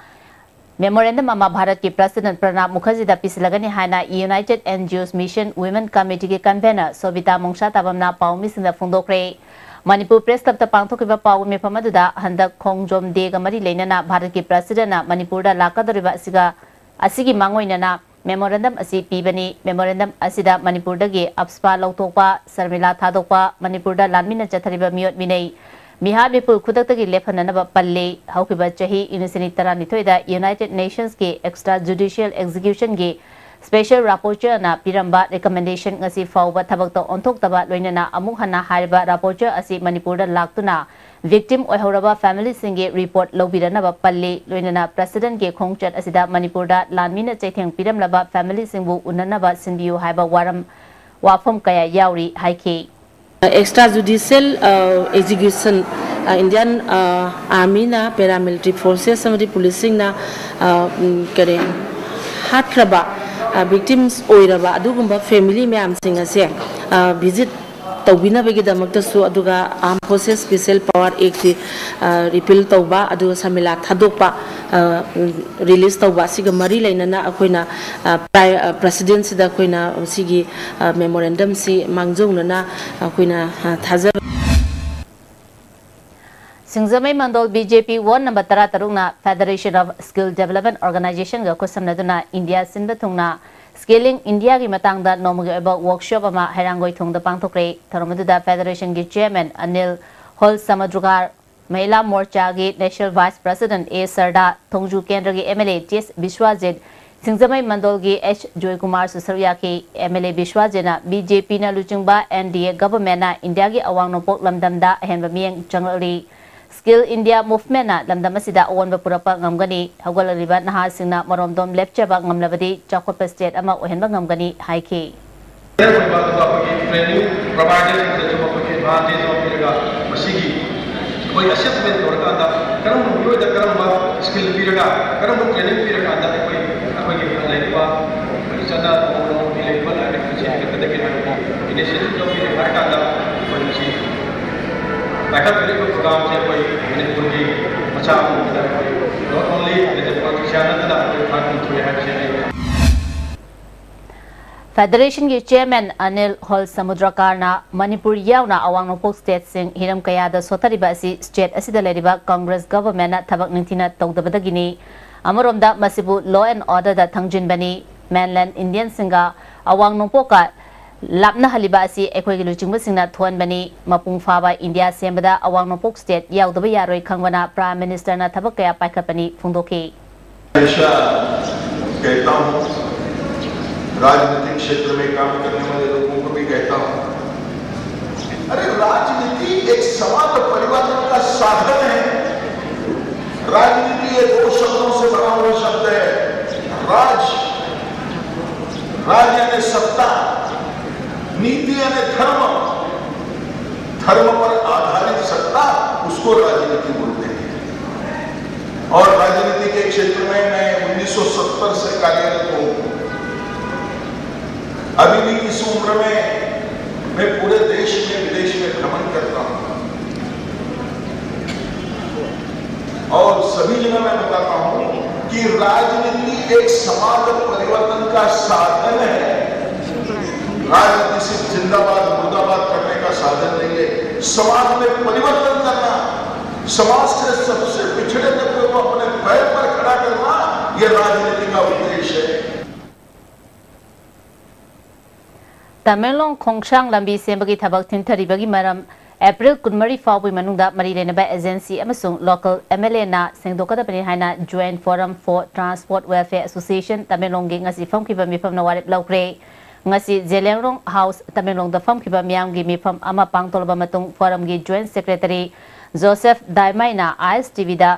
memorandum ꯑꯃ ꯚꯥꯔꯠꯀꯤ President ꯄ꯭ꯔꯅꯥꯕ ꯃꯨꯈꯔꯖꯤꯗ ꯄꯤꯁꯤꯜꯂꯒꯅꯤ ꯍꯥꯏꯅ United N G Os Mission Women Committeeꯒꯤ convener ꯁꯣꯕꯤꯇꯥ ꯃꯣꯡꯁꯥꯇꯥꯕꯝꯅ ꯄꯥꯎꯃꯤꯁꯤꯡꯗ ꯐꯣꯡꯗꯣꯛꯈ꯭ꯔꯦ꯫ ꯃꯅꯤꯄꯨꯔ Press Clubꯇ ꯄꯥꯡꯊꯣꯛꯈꯤꯕ ꯄꯥꯎꯒꯤ ꯃꯤꯐꯝ ꯑꯗꯨꯗ ꯍꯟꯗꯛ ꯈꯣꯡꯖꯣꯝ Dayꯒ ꯃꯔꯤ ꯂꯩꯅꯅ ꯚꯥꯔꯠꯀꯤ Presidentꯅ ꯃꯅꯤꯄꯨꯔꯗ ꯂꯥꯛꯀꯗꯧꯔꯤꯕ ꯑꯁꯤꯒ, ꯑꯁꯤꯒꯤ ꯃꯥꯡꯑꯣꯏꯅꯅ memorandum ꯑꯁꯤ ꯄꯤꯕꯅꯤ꯫ Memorandum ꯑꯁꯤꯗ ꯃꯅꯤꯄꯨꯔꯗꯒꯤ AFSPA ꯂꯧꯊꯣꯛꯄ, ꯁꯔꯃꯤꯂꯥ ꯊꯥꯗꯣꯛꯄ, ꯃꯅꯤꯄꯨꯔꯗ ꯂꯥꯟꯃꯤꯅ ꯆꯠꯊꯔꯤꯕ ꯃꯤꯑꯣꯠ ꯃꯤꯅꯩ, ꯃꯤꯍꯥꯠ ꯃꯤꯄꯨꯟ ꯈꯨꯗꯛꯇꯒꯤ ꯂꯦꯞꯍꯟꯅꯅꯕ ꯄꯜꯂꯤ꯫ ꯍꯧꯈꯤꯕ ꯆꯍꯤ ꯏꯪ ꯂꯤꯁꯤꯡ ꯑꯅꯤ ꯇꯔꯥꯅꯤꯊꯣꯏꯗ United Nations ꯀꯤ Extrajudicial Execution ꯒꯤ Special Rapporteurꯅ ꯄꯤꯔꯝꯕ recommendation ꯉꯁꯤ ꯐꯥꯎꯕ ꯊꯕꯛꯇ ꯑꯣꯟꯊꯣꯛꯇꯕ ꯂꯣꯏꯅꯅ ꯑꯃꯨꯛ ꯍꯟꯅ ꯍꯥꯏꯔꯤꯕ rapporteur ꯑꯁꯤ ꯃꯅꯤꯄꯨꯔꯗ ꯂꯥꯛꯇꯨꯅ victim ꯑꯣꯏꯍꯧꯔꯕ family ꯁꯤꯡꯒꯤ report ꯂꯧꯕꯤꯔꯅꯕ ꯄꯜꯂꯤ꯫ ꯂꯣꯏꯅꯅ President ꯀꯤ ꯈꯣꯡꯆꯠ ꯑꯁꯤꯗ ꯃꯅꯤꯄꯨꯔꯗ ꯂꯥꯟꯃꯤꯅ ꯆꯩꯊꯦꯡ ꯄꯤꯔꯝꯂꯕ family ꯁꯤꯡꯕꯨ ꯎꯅꯅꯕ ꯁꯤꯟꯕꯤꯌꯨ ꯍꯥꯏꯕ ꯋꯥꯔꯝ, ꯋꯥꯐꯝ ꯀꯌꯥ ꯌꯥꯎꯔꯤ ꯍꯥꯏꯈꯤ꯫ Extra judicial, ꯑ, execution, ꯑ, Indian, ꯑ, Armyꯅ, paramilitary forces ꯑꯃꯗꯤ policeꯁꯤꯡꯅ, ꯑ, ꯎꯝ, ꯀꯔꯤ, ꯍꯥꯠꯈ꯭ꯔꯕ, ꯑ, victims ꯑꯣꯏꯔꯕ ꯑꯗꯨꯒꯨꯝꯕ family ꯃꯌꯥꯝꯁꯤꯡ ꯑꯁꯦ, ꯑ, visit ꯇꯧꯕꯤꯅꯕꯒꯤꯗꯃꯛꯇꯁꯨ, ꯑꯗꯨꯒ Armed Forces Special Power Act ꯁꯤ, ꯑ, repeal ꯇꯧꯕ, ꯑꯗꯨꯒ ꯁꯔꯃꯤꯂꯥ ꯊꯥꯗꯣꯛꯄ, ꯑ, ꯎꯝ, release ꯇꯧꯕ, ꯑꯁꯤꯒ ꯃꯔꯤ ꯂꯩꯅꯅ ꯑꯩꯈꯣꯏꯅ, ꯑ, pri-, ꯑ, Presidentꯁꯤꯗ ꯑꯩꯈꯣꯏꯅ ꯁꯤꯒꯤ, ꯑ, memorandumꯁꯤ ꯃꯥꯡꯖꯧꯅꯅ ꯑꯩꯈꯣꯏꯅ, ꯑ, ꯊꯥꯖꯕ꯫ Singjamei Mandol B J P Ward number ꯇꯔꯥꯇꯔꯨꯛꯅ Federation of Skill Development Organizationꯒ ꯈꯨꯠꯁꯝꯅꯗꯨꯅ ꯏꯟꯗꯤꯌꯥ ꯁꯤꯟꯕ ꯊꯨꯡꯅ Skilling Indiaꯒꯤ ꯃꯇꯥꯡꯗ ꯅꯣꯡꯃꯒꯤ ꯑꯣꯏꯕ workshop ꯑꯃ ꯍꯩꯔꯥꯡꯒꯣꯏ ꯊꯣꯡꯗ ꯄꯥꯡꯊꯣꯛꯈ꯭ꯔꯦ꯫ ꯊꯧꯔꯝ ꯑꯗꯨꯗ Federationꯒꯤ Chairman ꯑꯅꯤꯜ ꯍꯣꯜ ꯁꯃꯨꯗ꯭ꯔꯒꯥꯔ, ꯃꯍꯤꯂꯥ ꯃꯣꯔꯆꯥꯒꯤ National Vice President A Sharda, Thongju ꯀꯦꯟꯗ꯭ꯔꯒꯤ M L A T S ꯕꯤꯁ꯭ꯋꯥꯖꯤꯠ, Singjamei ꯃꯟꯗꯣꯜꯒꯤ H ꯖꯣꯏꯀꯨꯃꯥꯔꯁꯨ ꯁꯔꯨꯛ ꯌꯥꯈꯤ꯫ M L A ꯕꯤꯁ꯭ꯋꯥꯖꯤꯠꯅ B J Pꯅ ꯂꯨꯆꯤꯡꯕ N D A governmentꯅ ꯏꯟꯗꯤꯌꯥꯒꯤ ꯑꯋꯥꯡ ꯅꯣꯡꯄꯣꯛ ꯂꯝꯗꯝꯗ ꯑꯍꯦꯟꯕ ꯃꯤꯠꯌꯦꯡ ꯆꯪꯂꯛꯂꯤ꯫ Skill India Movementꯅ ꯂꯝꯗꯝ ꯑꯁꯤꯗ ꯑꯑꯣꯟꯕ ꯄꯨꯔꯛꯄ ꯉꯝꯒꯅꯤ꯫ ꯍꯧꯒꯠꯂꯛꯂꯤꯕ ꯅꯍꯥꯁꯤꯡꯅ ꯃꯔꯣꯝꯗꯣꯝ ꯂꯦꯞꯆꯕ ꯉꯝꯂꯕꯗꯤ ꯆꯥꯎꯈꯠꯄ state ꯑꯃ ꯑꯣꯏꯍꯟꯕ ꯉꯝꯒꯅꯤ ꯍꯥꯏꯈꯤ꯫ ꯑꯣꯏꯕ ꯑꯗꯨꯒ ꯑꯩꯈꯣꯏꯒꯤ training providerꯁꯤꯡꯗꯁꯨ ꯑꯩꯈꯣꯏꯒꯤ advantage ꯑꯃ ꯄꯤꯔꯒ ꯃꯁꯤꯒꯤ ꯑꯩꯈꯣꯏ assessment ꯇꯧꯔꯀꯥꯟꯗ ꯀꯔꯝꯕ ꯃꯤꯑꯣꯏꯗ ꯀꯔꯝꯕ skill ꯄꯤꯔꯒ ꯀꯔꯝꯕ training ꯄꯤꯔꯀꯥꯟꯗ ꯑꯩꯈꯣꯏ, ꯑꯩꯈꯣꯏꯒꯤ ꯂꯩꯔꯤꯕ ꯑꯩꯈꯣꯏ ꯆꯠꯅ ꯊꯣꯡꯅ ꯂꯩꯔꯤꯕ ꯂꯥꯏꯔꯤꯛ ꯑꯁꯤ ꯍꯦꯟꯒꯠꯀꯗꯒꯦ ꯍꯥꯏꯕꯒꯤ initiative ꯂꯧꯕꯤꯔꯦ ꯍꯥꯏꯔꯀꯥꯟꯗ ꯑꯩꯈꯣꯏ ꯃꯁꯤ ꯄꯥꯏꯈꯠꯂꯤꯕ ꯄ꯭ꯔꯣꯒ꯭ꯔꯥꯝꯁꯦ ꯑꯩꯈꯣꯏ ꯃꯅꯤꯄꯨꯔꯒꯤ ꯃꯆꯥ ꯑꯃ ꯑꯣꯏꯅ ꯑꯩꯈꯣꯏ not only as a politician ꯅꯠꯇꯅ ꯑꯩꯈꯣꯏ ꯈ꯭ꯋꯥꯏ ꯅꯤꯡꯊꯣꯏ ꯍꯥꯏꯕꯁꯦ ꯑꯩ ꯐꯦꯗꯔꯦꯁꯟꯒꯤ ꯆꯦꯌꯔꯃꯦꯟ ꯑꯅꯤꯜ ꯍꯣꯜ ꯁꯃꯨꯗ꯭ꯔꯀꯥꯔꯅ ꯃꯅꯤꯄꯨꯔ ꯌꯥꯎꯅ ꯑꯋꯥꯡ ꯅꯣꯡꯄꯣꯛ ꯁ꯭ꯇꯦꯠꯁꯤꯡ ꯍꯤꯔꯝ ꯀꯌꯥꯗ ꯁꯣꯠꯊꯔꯤꯕ ꯑꯁꯤ ꯁ꯭ꯇꯦꯠ ꯑꯁꯤꯗ ꯂꯩꯔꯤꯕ ꯀꯪꯒ꯭ꯔꯦꯁ ꯒꯚꯔꯟꯃꯦꯟꯠꯅ ꯊꯕꯛ ꯅꯤꯡꯊꯤꯅ ꯇꯧꯗꯕꯗꯒꯤꯅꯤ꯫ ꯑꯃꯔꯣꯝꯗ ꯃꯁꯤꯕꯨ law and order the ꯊꯪꯖꯤꯟꯕꯅꯤ꯫ Mainland Indian ꯁꯤꯡꯒ ꯑꯋꯥꯡ ꯅꯣꯡꯄꯣꯛꯀ ꯂꯥꯞꯅꯍꯜꯂꯤꯕ ꯑꯁꯤ ꯑꯩꯈꯣꯏꯒꯤ ꯂꯨꯆꯤꯡꯕꯁꯤꯡꯅ ꯊꯣꯛꯍꯟꯕꯅꯤ꯫ ꯃꯄꯨꯡ ꯐꯥꯕ ꯏꯟꯗꯤꯌꯥ ꯁꯦꯝꯕꯗ ꯑꯋꯥꯡ ꯅꯣꯡꯄꯣꯛ ꯁ꯭ꯇꯦꯠ ꯌꯥꯎꯗꯕ ꯌꯥꯔꯣꯏ ꯈꯪꯕꯅ ꯄ꯭ꯔꯥꯏꯝ ꯃꯤꯅꯤꯁꯇꯔꯅ ꯊꯕꯛ ꯀꯌꯥ ꯄꯥꯏꯈꯠꯄꯅꯤ ꯐꯣꯡꯗꯣꯛꯈꯤ꯫ हमेशा कहता हूँ, राजनीतिक क्षेत्र में काम करने वाले लोगों को भी कहता हूँ, अरे, राजनीति एक समाज परिवर्तन का साधन है। राजनीति ये दो शब्दों से बना हुआ शब्द है। राज, राज यानी सत्ता, नीति यानी धर्म, धर्म पर आधारित सत्ता, उसको राजनीति बोलते हैं। और राजनीति के क्षेत्र में मैं उन्नीस सौ सत्तर से कार्यरत हूं। अभी भी इस उम्र में मैं पूरे देश में, विदेश में भ्रमण करता हूं और सभी जगह मैं बताता हूं कि राजनीति एक समाज परिवर्तन का साधन है। राजनीति सिर्फ जिंदाबाद मुर्दाबाद करने का साधन नहीं है, समाज में परिवर्तन करना, समाज के सबसे पिछड़े तबके को अपने पैर पर खड़ा करना, यह राजनीति का उद्देश्य है। ꯇꯃꯦꯡꯂꯣꯡ ꯈꯣꯡꯁꯥꯡ ꯂꯝꯕꯤ ꯁꯦꯝꯕꯒꯤ ꯊꯕꯛ ꯊꯤꯟꯊꯔꯤꯕꯒꯤ ꯃꯔꯝ ꯑꯦꯄ꯭ꯔꯤꯜ ꯀꯨꯟꯃꯔꯤ ꯐꯥꯎꯕꯒꯤ ꯃꯅꯨꯡꯗ ꯃꯔꯤ ꯂꯩꯅꯕ ꯑꯦꯖꯦꯟꯁꯤ ꯑꯃꯁꯨꯡ ꯂꯣꯀꯦꯜ ꯑꯦꯝ ꯑꯦꯜ ꯑꯦꯅ ꯁꯦꯡꯗꯣꯛꯀꯗꯕꯅꯤ ꯍꯥꯏꯅ Joint Forum for Transport Welfare Association ꯇꯃꯦꯡꯂꯣꯡꯒꯤ ꯉꯁꯤ ꯐꯝꯈꯤꯕ ꯃꯤꯐꯝꯅ ꯋꯥꯔꯦꯞ ꯂꯧꯈ꯭ꯔꯦ꯫ ꯉꯁꯤ ꯖꯦꯂꯤꯌꯥꯡꯔꯣꯡ ꯍꯥꯎꯁ ꯇꯃꯦꯡꯂꯣꯡꯗ ꯐꯝꯈꯤꯕ ꯃꯤꯌꯥꯝꯒꯤ ꯃꯤꯐꯝ ꯑꯃ ꯄꯥꯡꯊꯣꯛꯂꯕ ꯃꯇꯨꯡ ꯐꯣꯔꯝꯒꯤ ꯖꯣꯏꯟꯠ ꯁꯦꯀ꯭ꯔꯦꯇꯔꯤ ꯖꯣꯁꯦꯐ ꯗꯥꯏꯃꯥꯏꯅ ꯑꯥꯏ ꯑꯦꯁ ꯇꯤ ꯚꯤꯗ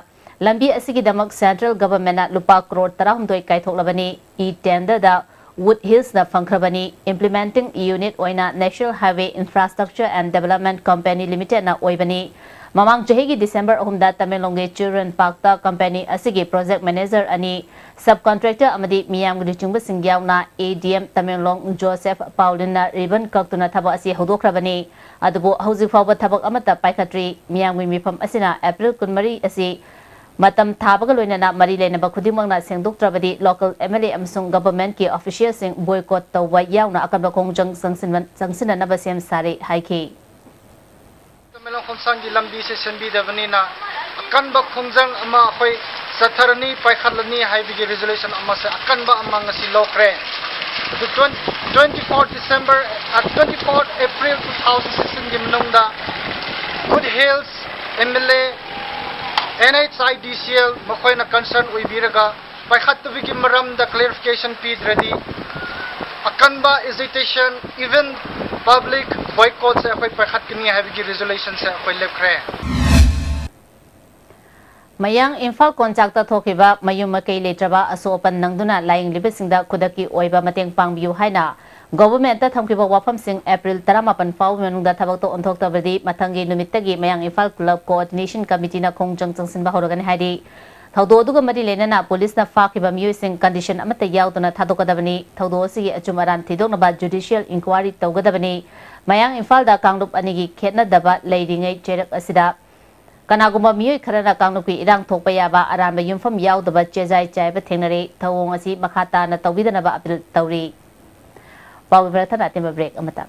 ꯂꯝꯕꯤ ꯑꯁꯤꯒꯤꯗꯃꯛ ꯁꯦꯟꯇ꯭ꯔꯦꯜ ꯒꯚꯔꯟꯃꯦꯟꯠꯅ ꯂꯨꯄꯥ ꯀ꯭ꯔꯣꯔ ꯇꯔꯥꯍꯨꯝꯗꯣꯏ ꯀꯥꯏꯊꯣꯛꯂꯕꯅꯤ꯫ E ꯇꯦꯟꯗꯔꯗ Wood Hillsꯅ ꯐꯪꯈ꯭ꯔꯕꯅꯤ꯫ Implementing unit ꯑꯣꯏꯅ National Highway Infrastructure and Development Company Limitedꯅ ꯑꯣꯏꯕꯅꯤ꯫ ꯃꯃꯥꯡ ꯆꯍꯤꯒꯤ December ꯑꯍꯨꯝꯗ ꯇꯃꯦꯡꯂꯣꯡꯒꯤ Children Parkꯇ company ꯑꯁꯤꯒꯤ project manager ꯑꯅꯤ, subcontractor ꯑꯃꯗꯤ ꯃꯤꯌꯥꯝꯒꯤ ꯂꯨꯆꯤꯡꯕꯁꯤꯡ ꯌꯥꯎꯅ A D M Tamenglong Joseph ꯄꯥꯎꯂꯤꯟꯅ ribbon ꯀꯛꯇꯨꯅ ꯊꯕꯛ ꯑꯁꯤ ꯍꯧꯗꯣꯛꯈ꯭ꯔꯕꯅꯤ꯫ ꯑꯗꯨꯕꯨ ꯍꯧꯖꯤꯛ ꯐꯥꯎꯕ ꯊꯕꯛ ꯑꯃꯠꯇ ꯄꯥꯏꯈꯠꯇ꯭ꯔꯤ꯫ ꯃꯤꯌꯥꯝꯒꯤ ꯃꯤꯐꯝ ꯑꯁꯤꯅ April ꯀꯨꯟꯃꯔꯤ ꯑꯁꯤ ꯃꯇꯝ ꯊꯥꯕꯒ ꯂꯣꯏꯅꯅ ꯃꯔꯤ ꯂꯩꯅꯕ ꯈꯨꯗꯤꯡꯃꯛꯅ ꯁꯦꯡꯗꯣꯛꯇ꯭ꯔꯕꯗꯤ local M L A ꯑꯃꯁꯨꯡ governmentꯀꯤ officialꯁꯤꯡ boycott ꯇꯧꯕ ꯌꯥꯎꯅ ꯑꯀꯟꯕ ꯈꯣꯡꯖꯪ ꯆꯪꯁꯤꯟꯕ-, ꯆꯪꯁꯤꯟꯅꯅꯕ ꯁꯦꯝ ꯁꯥꯔꯤ ꯍꯥꯏꯈꯤ꯫ ꯇꯃꯦꯡꯂꯣꯡ ꯈꯣꯡꯁꯥꯡꯒꯤ ꯂꯝꯕꯤꯁꯦ ꯁꯦꯝꯕꯤꯗꯕꯅꯤꯅ ꯑꯀꯟꯕ ꯈꯣꯡꯖꯪ ꯑꯃ ꯑꯩꯈꯣꯏ ꯆꯠꯊꯔꯅꯤ, ꯄꯥꯏꯈꯠꯂꯅꯤ ꯍꯥꯏꯕꯒꯤ resolution ꯑꯃꯁꯦ ꯑꯀꯟꯕ ꯑꯃ ꯉꯁꯤ ꯂꯧꯈ꯭ꯔꯦ꯫ ꯑꯗꯨ twenty, twenty-four December, ꯑ, twenty-four April two thousand sixteenꯒꯤ ꯃꯅꯨꯡꯗ Wood Hills M L A, N H I D C L ꯃꯈꯣꯏꯅ concern ꯑꯣꯏꯕꯤꯔꯒ ꯄꯥꯏꯈꯠꯇꯕꯒꯤ ꯃꯔꯝꯗ clarification ꯄꯤꯗ꯭ꯔꯗꯤ ꯑꯀꯟꯕ agitation, even public boycottꯁꯦ ꯑꯩꯈꯣꯏ ꯄꯥꯏꯈꯠꯀꯅꯤ ꯍꯥꯏꯕꯒꯤ resolutionꯁꯦ ꯑꯩꯈꯣꯏ ꯂꯦꯞꯈ꯭ꯔꯦ꯫ ꯃꯌꯥꯡ ꯏꯝꯐꯥꯜ ꯀꯣꯟꯆꯥꯛꯇ ꯊꯣꯛꯈꯤꯕ ꯃꯌꯨꯝ ꯃꯀꯩ ꯂꯩꯇ꯭ꯔꯕ ꯑꯁꯣꯛ ꯑꯄꯟ ꯅꯪꯗꯨꯅ ꯂꯥꯌꯦꯡꯂꯤꯕꯁꯤꯡꯗ ꯈꯨꯗꯛꯀꯤ ꯑꯣꯏꯕ ꯃꯇꯦꯡ ꯄꯥꯡꯕꯤꯌꯨ ꯍꯥꯏꯅ governmentꯇ ꯊꯝꯈꯤꯕ ꯋꯥꯐꯝꯁꯤꯡ April ꯇꯔꯥꯃꯥꯄꯟ ꯐꯥꯎꯕ ꯃꯅꯨꯡꯗ ꯊꯕꯛꯇ ꯑꯣꯟꯊꯣꯛꯇꯕꯗꯤ ꯃꯊꯪꯒꯤ ꯅꯨꯃꯤꯠꯇꯒꯤ ꯃꯌꯥꯡ ꯏꯝꯐꯥꯜ club coordination committeeꯅ ꯈꯣꯡꯖꯪ ꯆꯪꯁꯤꯟꯕ ꯍꯧꯔꯒꯅꯤ ꯍꯥꯏꯔꯤ꯫ ꯊꯧꯗꯣꯛ ꯑꯗꯨꯒ ꯃꯔꯤ ꯂꯩꯅꯅ ꯄꯨꯂꯤꯁꯅ ꯐꯥꯈꯤꯕ ꯃꯤꯑꯣꯏꯁꯤꯡ condition ꯑꯃꯠꯇ ꯌꯥꯎꯗꯅ ꯊꯥꯗꯣꯛꯀꯗꯕꯅꯤ꯫ ꯊꯧꯗꯣꯛ ꯑꯁꯤꯒꯤ ꯑꯆꯨꯝ ꯑꯔꯥꯟ ꯊꯤꯗꯣꯛꯅꯕ judicial inquiry ꯇꯧꯒꯗꯕꯅꯤ꯫ ꯃꯌꯥꯡ ꯏꯝꯐꯥꯜꯗ ꯀꯥꯡꯂꯨꯞ ꯑꯅꯤꯒꯤ ꯈꯦꯠꯅꯗꯕ ꯂꯩꯔꯤꯉꯩ ꯆꯩꯔꯛ ꯑꯁꯤꯗ ꯀꯅꯥꯒꯨꯝꯕ ꯃꯤꯑꯣꯏ ꯈꯔꯅ ꯀꯥꯡꯂꯨꯞꯀꯤ ꯏꯔꯥꯡ ꯊꯣꯛꯄ ꯌꯥꯕ ꯑꯔꯥꯟꯕ ꯌꯨꯝꯐꯝ ꯌꯥꯎꯗꯕ ꯆꯦꯖꯥꯏ ꯆꯥꯏꯕ ꯊꯦꯡꯅꯔꯦ꯫ ꯊꯧꯑꯣꯡ ꯑꯁꯤ ꯃꯈꯥ ꯇꯥꯅ ꯇꯧꯕꯤꯗꯅꯕ appeal ꯇꯧꯔꯤ꯫ ꯄꯥꯎ ꯄꯦꯄꯔ ꯊꯟꯅ ꯑꯇꯦꯟꯕ break ꯑꯃꯇ꯫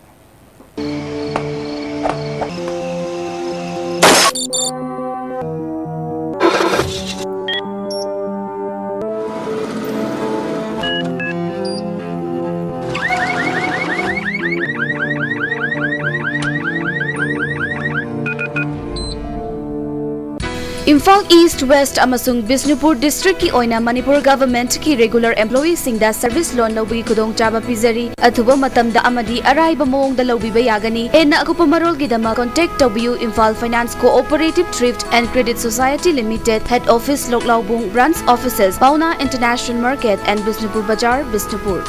ꯏꯝꯐꯥꯜ ꯏꯁ꯭ꯠ, ꯋꯦꯁ꯭ꯠ ꯑꯃꯁꯨꯡ ꯕꯤꯁꯅꯨꯄꯨꯔ district ꯀꯤ ꯑꯣꯏꯅ ꯃꯅꯤꯄꯨꯔ government ꯀꯤ regular employee ꯁꯤꯡꯗ service loan ꯂꯧꯕꯒꯤ ꯈꯨꯗꯣꯡꯆꯥꯕ ꯄꯤꯖꯔꯤ꯫ ꯑꯊꯨꯕ ꯃꯇꯝꯗ ꯑꯃꯗꯤ ꯑꯔꯥꯏꯕ ꯃꯑꯣꯡꯗ ꯂꯧꯕꯤꯕ ꯌꯥꯒꯅꯤ꯫ ꯍꯦꯟꯅ ꯑꯀꯨꯞꯄ ꯃꯔꯣꯜꯒꯤꯗꯃꯛ contact ꯇꯧꯕꯤꯌꯨ Imphal Finance Cooperative Thrift and Credit Society Limited, head office ꯂꯣꯛꯂꯥꯎꯕꯨꯡ, branch offices Paona International Market and Bishnupur Bazar, Bishnupur꯫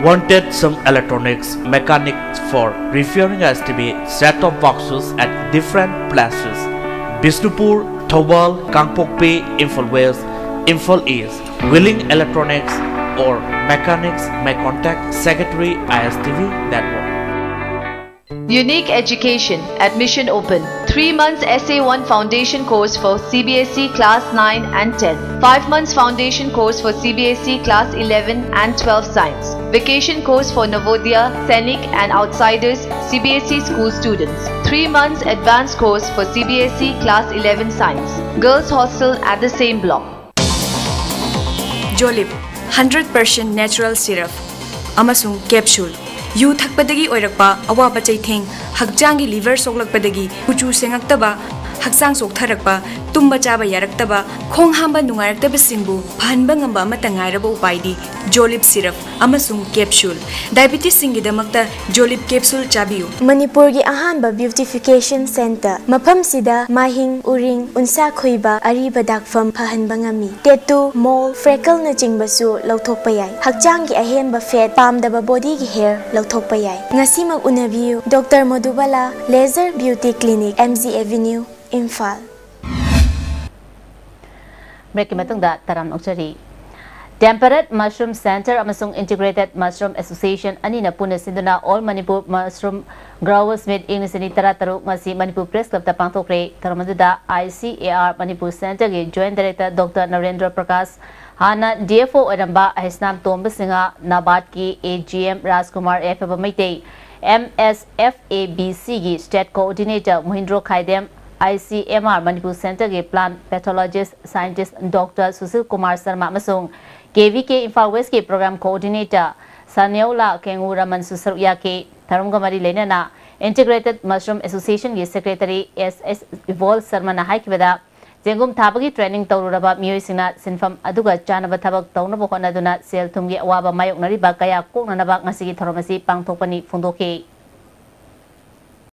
Wanted some electronics mechanics for repairing S T V set-top boxes at different places: Bishnupur, Thoubal, Kangpokpi, Imphal West, Imphal East. Willing electronics or mechanics may contact Secretary I S T V Network. Unique Education. Admission open. Three months S A one foundation course for C B S E class nine and ten. Five months foundation course for C B S E class eleven and twelve science. Vacation course for Navodaya, Sainik and outsiders C B S E school students. Three months advanced course for C B S E class eleven science. Girls hostel at the same block. Jolib, hundred percent natural syrup ꯑꯃꯁꯨꯡ capsule꯫ U ꯊꯛꯄꯗꯒꯤ ꯑꯣꯏꯔꯛꯄ ꯑꯋꯥꯕ ꯆꯩꯊꯦꯡ, ꯍꯛꯆꯥꯡꯒꯤ liver ꯁꯣꯛꯂꯛꯄꯗꯒꯤ ꯀꯨꯆꯨ ꯁꯦꯡꯉꯛꯇꯕ, ꯍꯛꯆꯥꯡ ꯆꯣꯛꯊꯔꯛꯄ, ꯇꯨꯝꯕ ꯆꯥꯕ ꯌꯥꯔꯛꯇꯕ, ꯈꯣꯡ ꯍꯥꯝꯕ ꯅꯨꯡꯉꯥꯏꯔꯛꯇꯕꯁꯤꯡꯕꯨ ꯐꯍꯟꯕ ꯉꯝꯕ ꯑꯃꯠꯇ ꯉꯥꯏꯔꯕ ꯎꯄꯥꯏꯗꯤ Jolib syrup ꯑꯃꯁꯨꯡ capsule꯫ Diabetesꯁꯤꯡꯒꯤꯗꯃꯛꯇ Jolib capsule ꯆꯥꯕꯤꯌꯨ꯫ ꯃꯅꯤꯄꯨꯔꯒꯤ ꯑꯍꯥꯟꯕ beautification center꯫ ꯃꯐꯝꯁꯤꯗ ꯃꯥꯏꯍꯤꯡ, ꯎꯔꯤꯡ, ꯎꯟꯁꯥ ꯈꯨꯏꯕ, ꯑꯔꯤꯕ ꯗꯥꯛꯐꯝ ꯐꯍꯟꯕ ꯉꯝꯃꯤ꯫ Tattoo, mole, freckleꯅꯆꯤꯡꯕꯁꯨ ꯂꯧꯊꯣꯛꯄ ꯌꯥꯏ꯫ ꯍꯛꯆꯥꯡꯒꯤ ꯑꯍꯦꯟꯕ fat, ꯄꯥꯝꯗꯕ bodyꯒꯤ hair ꯂꯧꯊꯣꯛꯄ ꯌꯥꯏ꯫ ꯉꯁꯤꯃꯛ ꯎꯅꯕꯤꯌꯨ꯫ Doctor Madhubala, Laser Beauty Clinic, M G Avenue, Imphal. ꯕ꯭ꯔꯦꯛꯀꯤ ꯃꯇꯨꯡꯗ ꯇꯔꯥꯝꯅ ꯑꯣꯛꯆꯔꯤ꯫ Temperate Mushroom Center ꯑꯃꯁꯨꯡ Integrated Mushroom Association ꯑꯅꯤꯅ ꯄꯨꯟꯅ ꯁꯤꯟꯗꯨꯅ All Manipur Mushroom Growers Meet ꯏꯪ ꯂꯤꯁꯤꯡ ꯑꯅꯤ ꯇꯔꯥꯇꯔꯨꯛ ꯉꯁꯤ ꯃꯅꯤꯄꯨꯔ Press Clubꯇ ꯄꯥꯡꯊꯣꯛꯈ꯭ꯔꯦ꯫ ꯊꯧꯔꯝ ꯑꯗꯨꯗ I C A R Manipur Centerꯒꯤ Joint Director Doctor Narendra Prakash, ꯍꯥꯟꯅ D F O ꯑꯣꯏꯔꯝꯕ ꯑꯍꯤꯁꯅꯥꯝ ꯇꯣꯝꯕ ꯁꯤꯡꯍ, NABARDꯀꯤ A G M ꯔꯥꯖꯀꯨꯃꯥꯔ ꯌꯥꯏꯐꯕ Meitei, M S F A B Cꯒꯤ State Coordinator ꯃꯣꯍꯤꯟꯗ꯭ꯔꯣ Khaidem, I C M R Manipur Centerꯒꯤ Plant Pathologist Scientist Doctor Sushil Kumar Sharma ꯑꯃꯁꯨꯡ K V K Imphal Westꯀꯤ Program Coordinator ꯁꯅ꯭ꯌꯧꯂꯥ ꯀꯦꯡꯉꯨ ꯔꯃꯟꯁꯨ ꯁꯔꯨꯛ ꯌꯥꯈꯤ꯫ ꯊꯧꯔꯝꯒ ꯃꯔꯤ ꯂꯩꯅꯅ Integrated Mushroom Associationꯒꯤ Secretary S S ꯏꯕꯣꯜ ꯁꯔꯃꯅ ꯍꯥꯏꯈꯤꯕꯗ, ꯆꯦꯡꯒꯨꯝ ꯊꯥꯕꯒꯤ training ꯇꯧꯔꯨꯔꯕ ꯃꯤꯑꯣꯏꯁꯤꯡꯅ ꯁꯤꯟꯐꯝ ꯑꯗꯨꯒ ꯆꯥꯟꯅꯕ ꯊꯕꯛ ꯇꯧꯅꯕ ꯍꯣꯠꯅꯗꯨꯅ ꯁꯦꯜ ꯊꯨꯝꯒꯤ ꯑꯋꯥꯕ ꯃꯥꯌꯣꯛꯅꯔꯤꯕ ꯀꯌꯥ ꯀꯣꯛꯅꯅꯕ ꯉꯁꯤꯒꯤ ꯊꯧꯔꯝ ꯑꯁꯤ ꯄꯥꯡꯊꯣꯛꯄꯅꯤ ꯐꯣꯡꯗꯣꯛꯈꯤ꯫